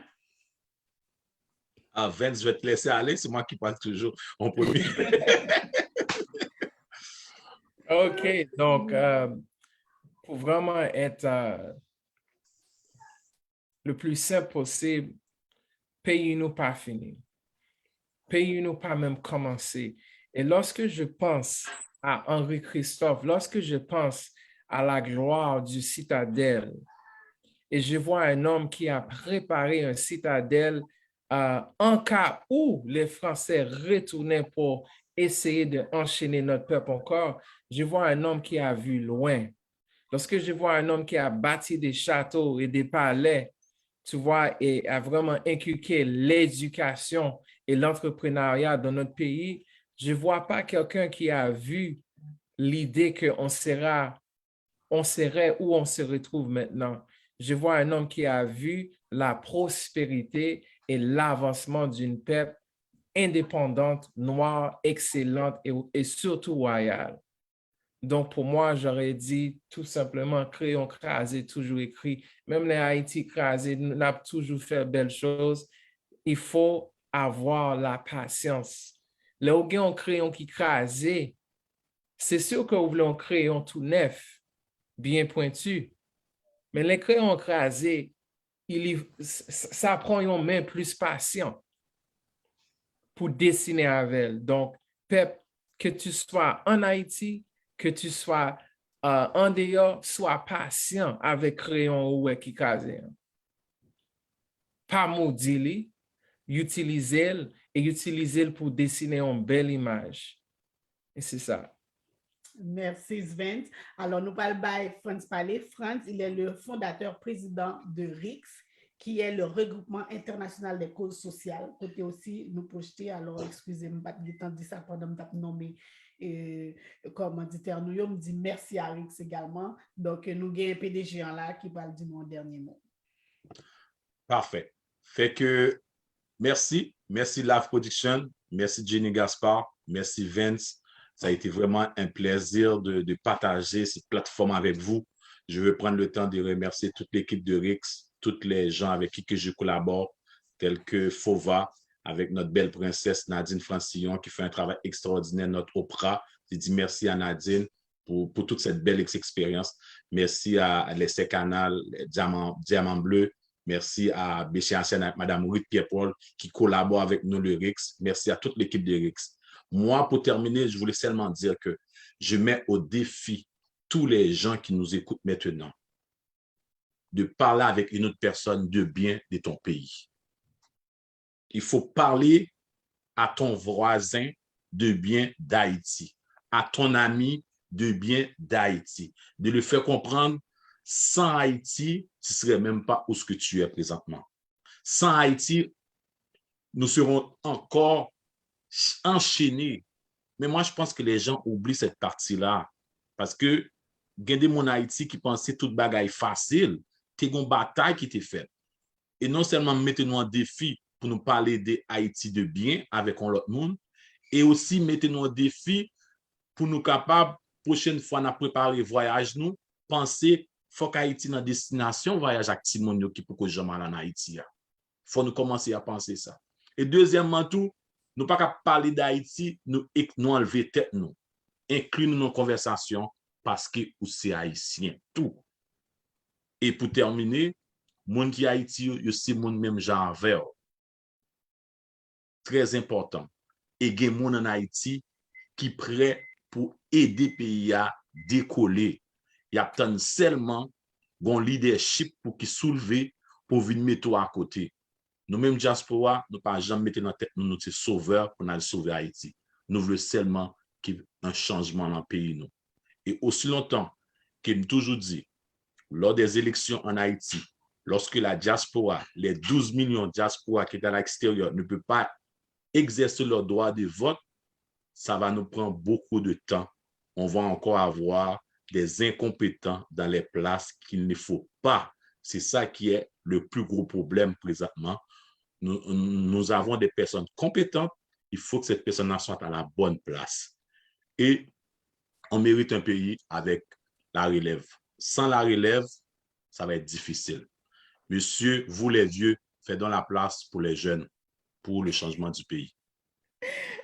Ah, Vens, je vais te laisser aller, c'est moi qui parle toujours en premier. Ok, donc, euh, pour vraiment être euh, le plus simple possible, peyi nou pa fini. Peyi nou pa menm kòmanse. Et lorsque je pense à Henri Christophe, lorsque je pense à la gloire du Citadelle, et je vois un homme qui a préparé un citadelle euh, en cas où les Français retournaient pour essayer d'enchaîner notre peuple encore, je vois un homme qui a vu loin. Lorsque je vois un homme qui a bâti des châteaux et des palais, tu vois, et a vraiment inculqué l'éducation et l'entrepreneuriat dans notre pays, je vois pas quelqu'un qui a vu l'idée qu'on sera on serait où on se retrouve maintenant. Je vois un homme qui a vu la prospérité et l'avancement d'une peuple indépendante, noire, excellente et, et surtout royale. Donc, pour moi, j'aurais dit tout simplement, kreyon kraze toujou ekri. Menm lè Ayiti kraze, n ap toujou fè bèl choz. Il faut avoir la patience. Lè ou gen yon kreyon ki kraze, se si ke ou vle yon kreyon tou nèf, byen pwenti. Men lè kreyon an kraze, sa pran yon men plis pasyan pou desinen avè l. Donk, pèp, ke tu swa an Ayiti, ke tu swa an deyò, swa pasyan avèk kreyon ou wè ki kraze an. Pa modi li, itilize l e itilize l pou desinen yon bèl imaj. E se sa. Merci, Svens. Alors, nous allons bay Frantz parler. Frantz, il est le fondateur président de RICS, qui est le regroupement international des causes sociales. Kote osi, nou pwojte, alò, eskize m, m pa t gen tan di sa pandan m t ap nonmen, euh, kòmanditè nou yo, m di mèsi a RICS egalman. Donk, nou gen P D G an la ki pral di nou yon dènye mo. Parfait. Fait que, merci. Merci Live Production. Merci Jenny Gaspard. Merci Vens. Ça a été vraiment un plaisir de, de partager cette plateforme avec vous. Je veux prendre le temps de remercier toute l'équipe de RICS, toutes les gens avec qui que je collabore, tels que Fova, avec notre belle princesse Nadine Francillon, qui fait un travail extraordinaire, notre Oprah. Je dis merci à Nadine pour, pour toute cette belle ex- expérience. Merci à l'Essai Canal, Diamant, Diamant Bleu. Merci à Béchia Ancienne avec Madame Ruth Pierre-Paul qui collabore avec nous, Lyrics. Merci à toute l'équipe de Lyrics. Moi, pour terminer, je voulais seulement dire que je mets au défi tous les gens qui nous écoutent maintenant de parler avec une autre personne de bien de ton pays. Il faut parler à ton voisin de bien d'Haïti, à ton ami de bien d'Haïti, de le faire comprendre, sans Haïti, tu serais même pas où ce que tu es présentement. Sans Haïti, nous serons encore enchaînés. Mais moi, je pense que les gens oublient cette partie-là. Paske gen de moun Ayiti ki panse tout bagay fasil, te gon batay ki te fèt. E non sèlman m mete nou an defi pou nou pale de Ayiti de byen avèk yon lòt moun, e osi mete nou an defi pou nou kapab, pwochèn fwa n ap prepare vwayaj nou, panse fòk Ayiti nan destinasyon vwayaj ak timoun yo ki poko janm al ann Ayiti a. Fò nou kòmanse a panse sa. E dezyèmman tou, nou pa ka pale d Ayiti, nou, nou anlve tèt nou. Enkli nou nan konvèsasyon paske ou se Ayisyen tou. E pou tèmine, moun ki Ayiti yo, yo se moun menm jan avè w. Trè enpòtan. E gen moun ann Ayiti ki prè pou ede peyi a dekole. Y ap tann sèlman gon lidèchip pou ki soulve pou vin mete w akote. Nou menm dyaspora, nou pa janm mete nan tèt nou, nou se sovè pou n al sove Ayiti. Nou vle sèlman ke yon chanjman nan peyi nou. E osi lontan ke m toujou di, lors des élections en Haïti, lorsque la diaspora, les douze millions de diaspora qui est à l'extérieur, ne peut pas exercer leur droit de vote, ça va nous prendre beaucoup de temps. On va encore avoir des incompétents dans les places qu'il ne faut pas. C'est ça qui est le plus gros problème présentement. Nous, nous avons des personnes compétentes, il faut que cette personne-là soit à la bonne place. Et on mérite un pays avec la relève. Sans la relève, ça va être difficile. Messieurs, vous les vieux, faites donc la place pour les jeunes, pour le changement du pays.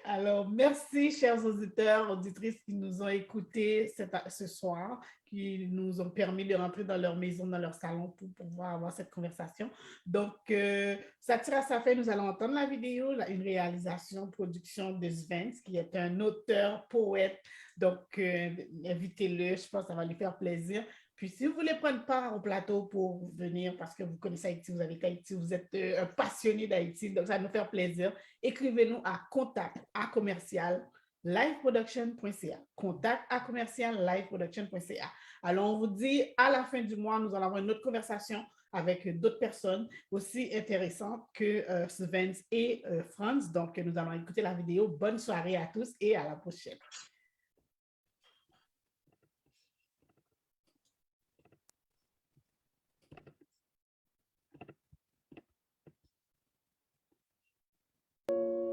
Alors, merci, chers auditeurs, auditrices qui nous ont écoutés cette- ce soir, qui nous ont permis de rentrer dans leur maison, dans leur salon pour pouvoir avoir cette conversation. Donc, euh, ça tire à sa fin. Nous allons entendre la vidéo, la- une réalisation, production de Svens, qui est un auteur, poète. Donc, euh, invitez-le, je pense que ça va lui faire plaisir. Puis, si vous voulez prendre part au plateau pour venir, parce que vous connaissez Haïti, vous avez Haïti, vous êtes euh, un passionné d'Haïti, donc ça va nous faire plaisir, écrivez-nous à contact à commercial liveproduction point c a. Contact à commercial liveproduction point c a. Alors, on vous dit à la fin du mois, nous allons avoir une autre conversation avec d'autres personnes aussi intéressantes que euh, Svens et euh, Franz. Donc, nous allons écouter la vidéo. Bonne soirée à tous et à la prochaine.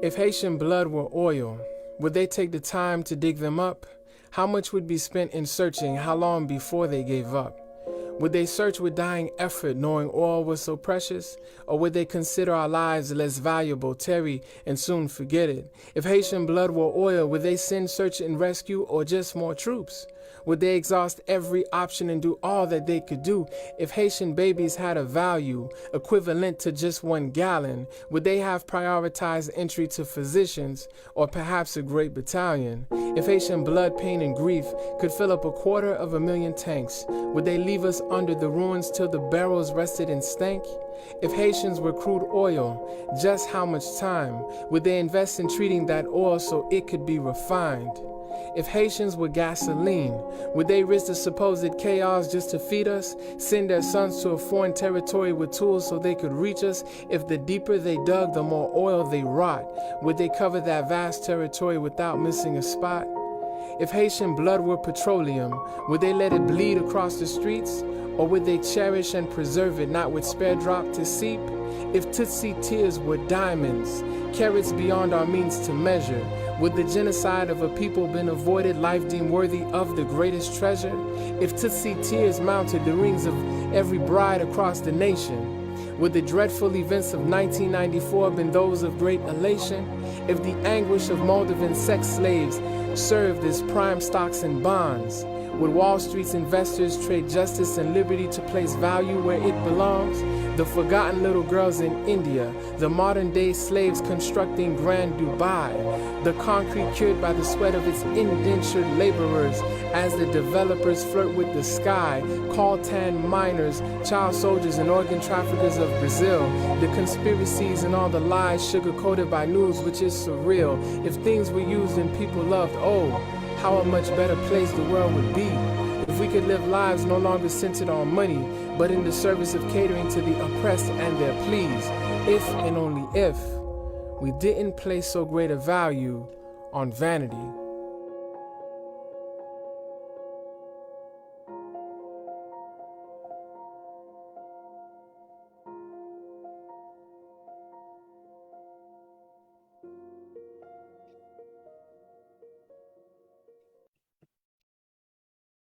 If Haitian blood were oil, would they take the time to dig them up? How much would be spent in searching? How long before they gave up? Would they search with dying effort, knowing oil was so precious? Or would they consider our lives less valuable, tarry, and soon forget it? If Haitian blood were oil, would they send search and rescue or just more troops? Would they exhaust every option and do all that they could do? If Haitian babies had a value equivalent to just one gallon, would they have prioritized entry to physicians or perhaps a great battalion? If Haitian blood, pain, and grief could fill up a quarter of a million tanks, would they leave us under the ruins till the barrels rested and stank? If Haitians were crude oil, just how much time would they invest in treating that oil so it could be refined? If Haitians were gasoline, would they risk the supposed chaos just to feed us, send their sons to a foreign territory with tools so they could reach us? If the deeper they dug, the more oil they wrought, would they cover that vast territory without missing a spot? If Haitian blood were petroleum, would they let it bleed across the streets? Or would they cherish and preserve it, not with spare drop to seep? If Tutsi tears were diamonds, carats beyond our means to measure, would the genocide of a people been avoided, life deemed worthy of the greatest treasure? If Tutsi tears mounted the rings of every bride across the nation, Would the dreadful events of nineteen ninety-four have been those of great elation if the anguish of Moldovan sex slaves served as prime stocks and bonds? Would Wall Street's investors trade justice and liberty to place value where it belongs? The forgotten little girls in India, the modern day slaves constructing Grand Dubai, the concrete cured by the sweat of its indentured laborers, as the developers flirt with the sky, coltan miners, child soldiers, and organ traffickers of Brazil, the conspiracies and all the lies sugar coated by news which is surreal. If things were used and people loved, oh, how a much better place the world would be. If we could live lives no longer centered on money, but in the service of catering to the oppressed and their pleas. If, and only if, we didn't place so great a value on vanity.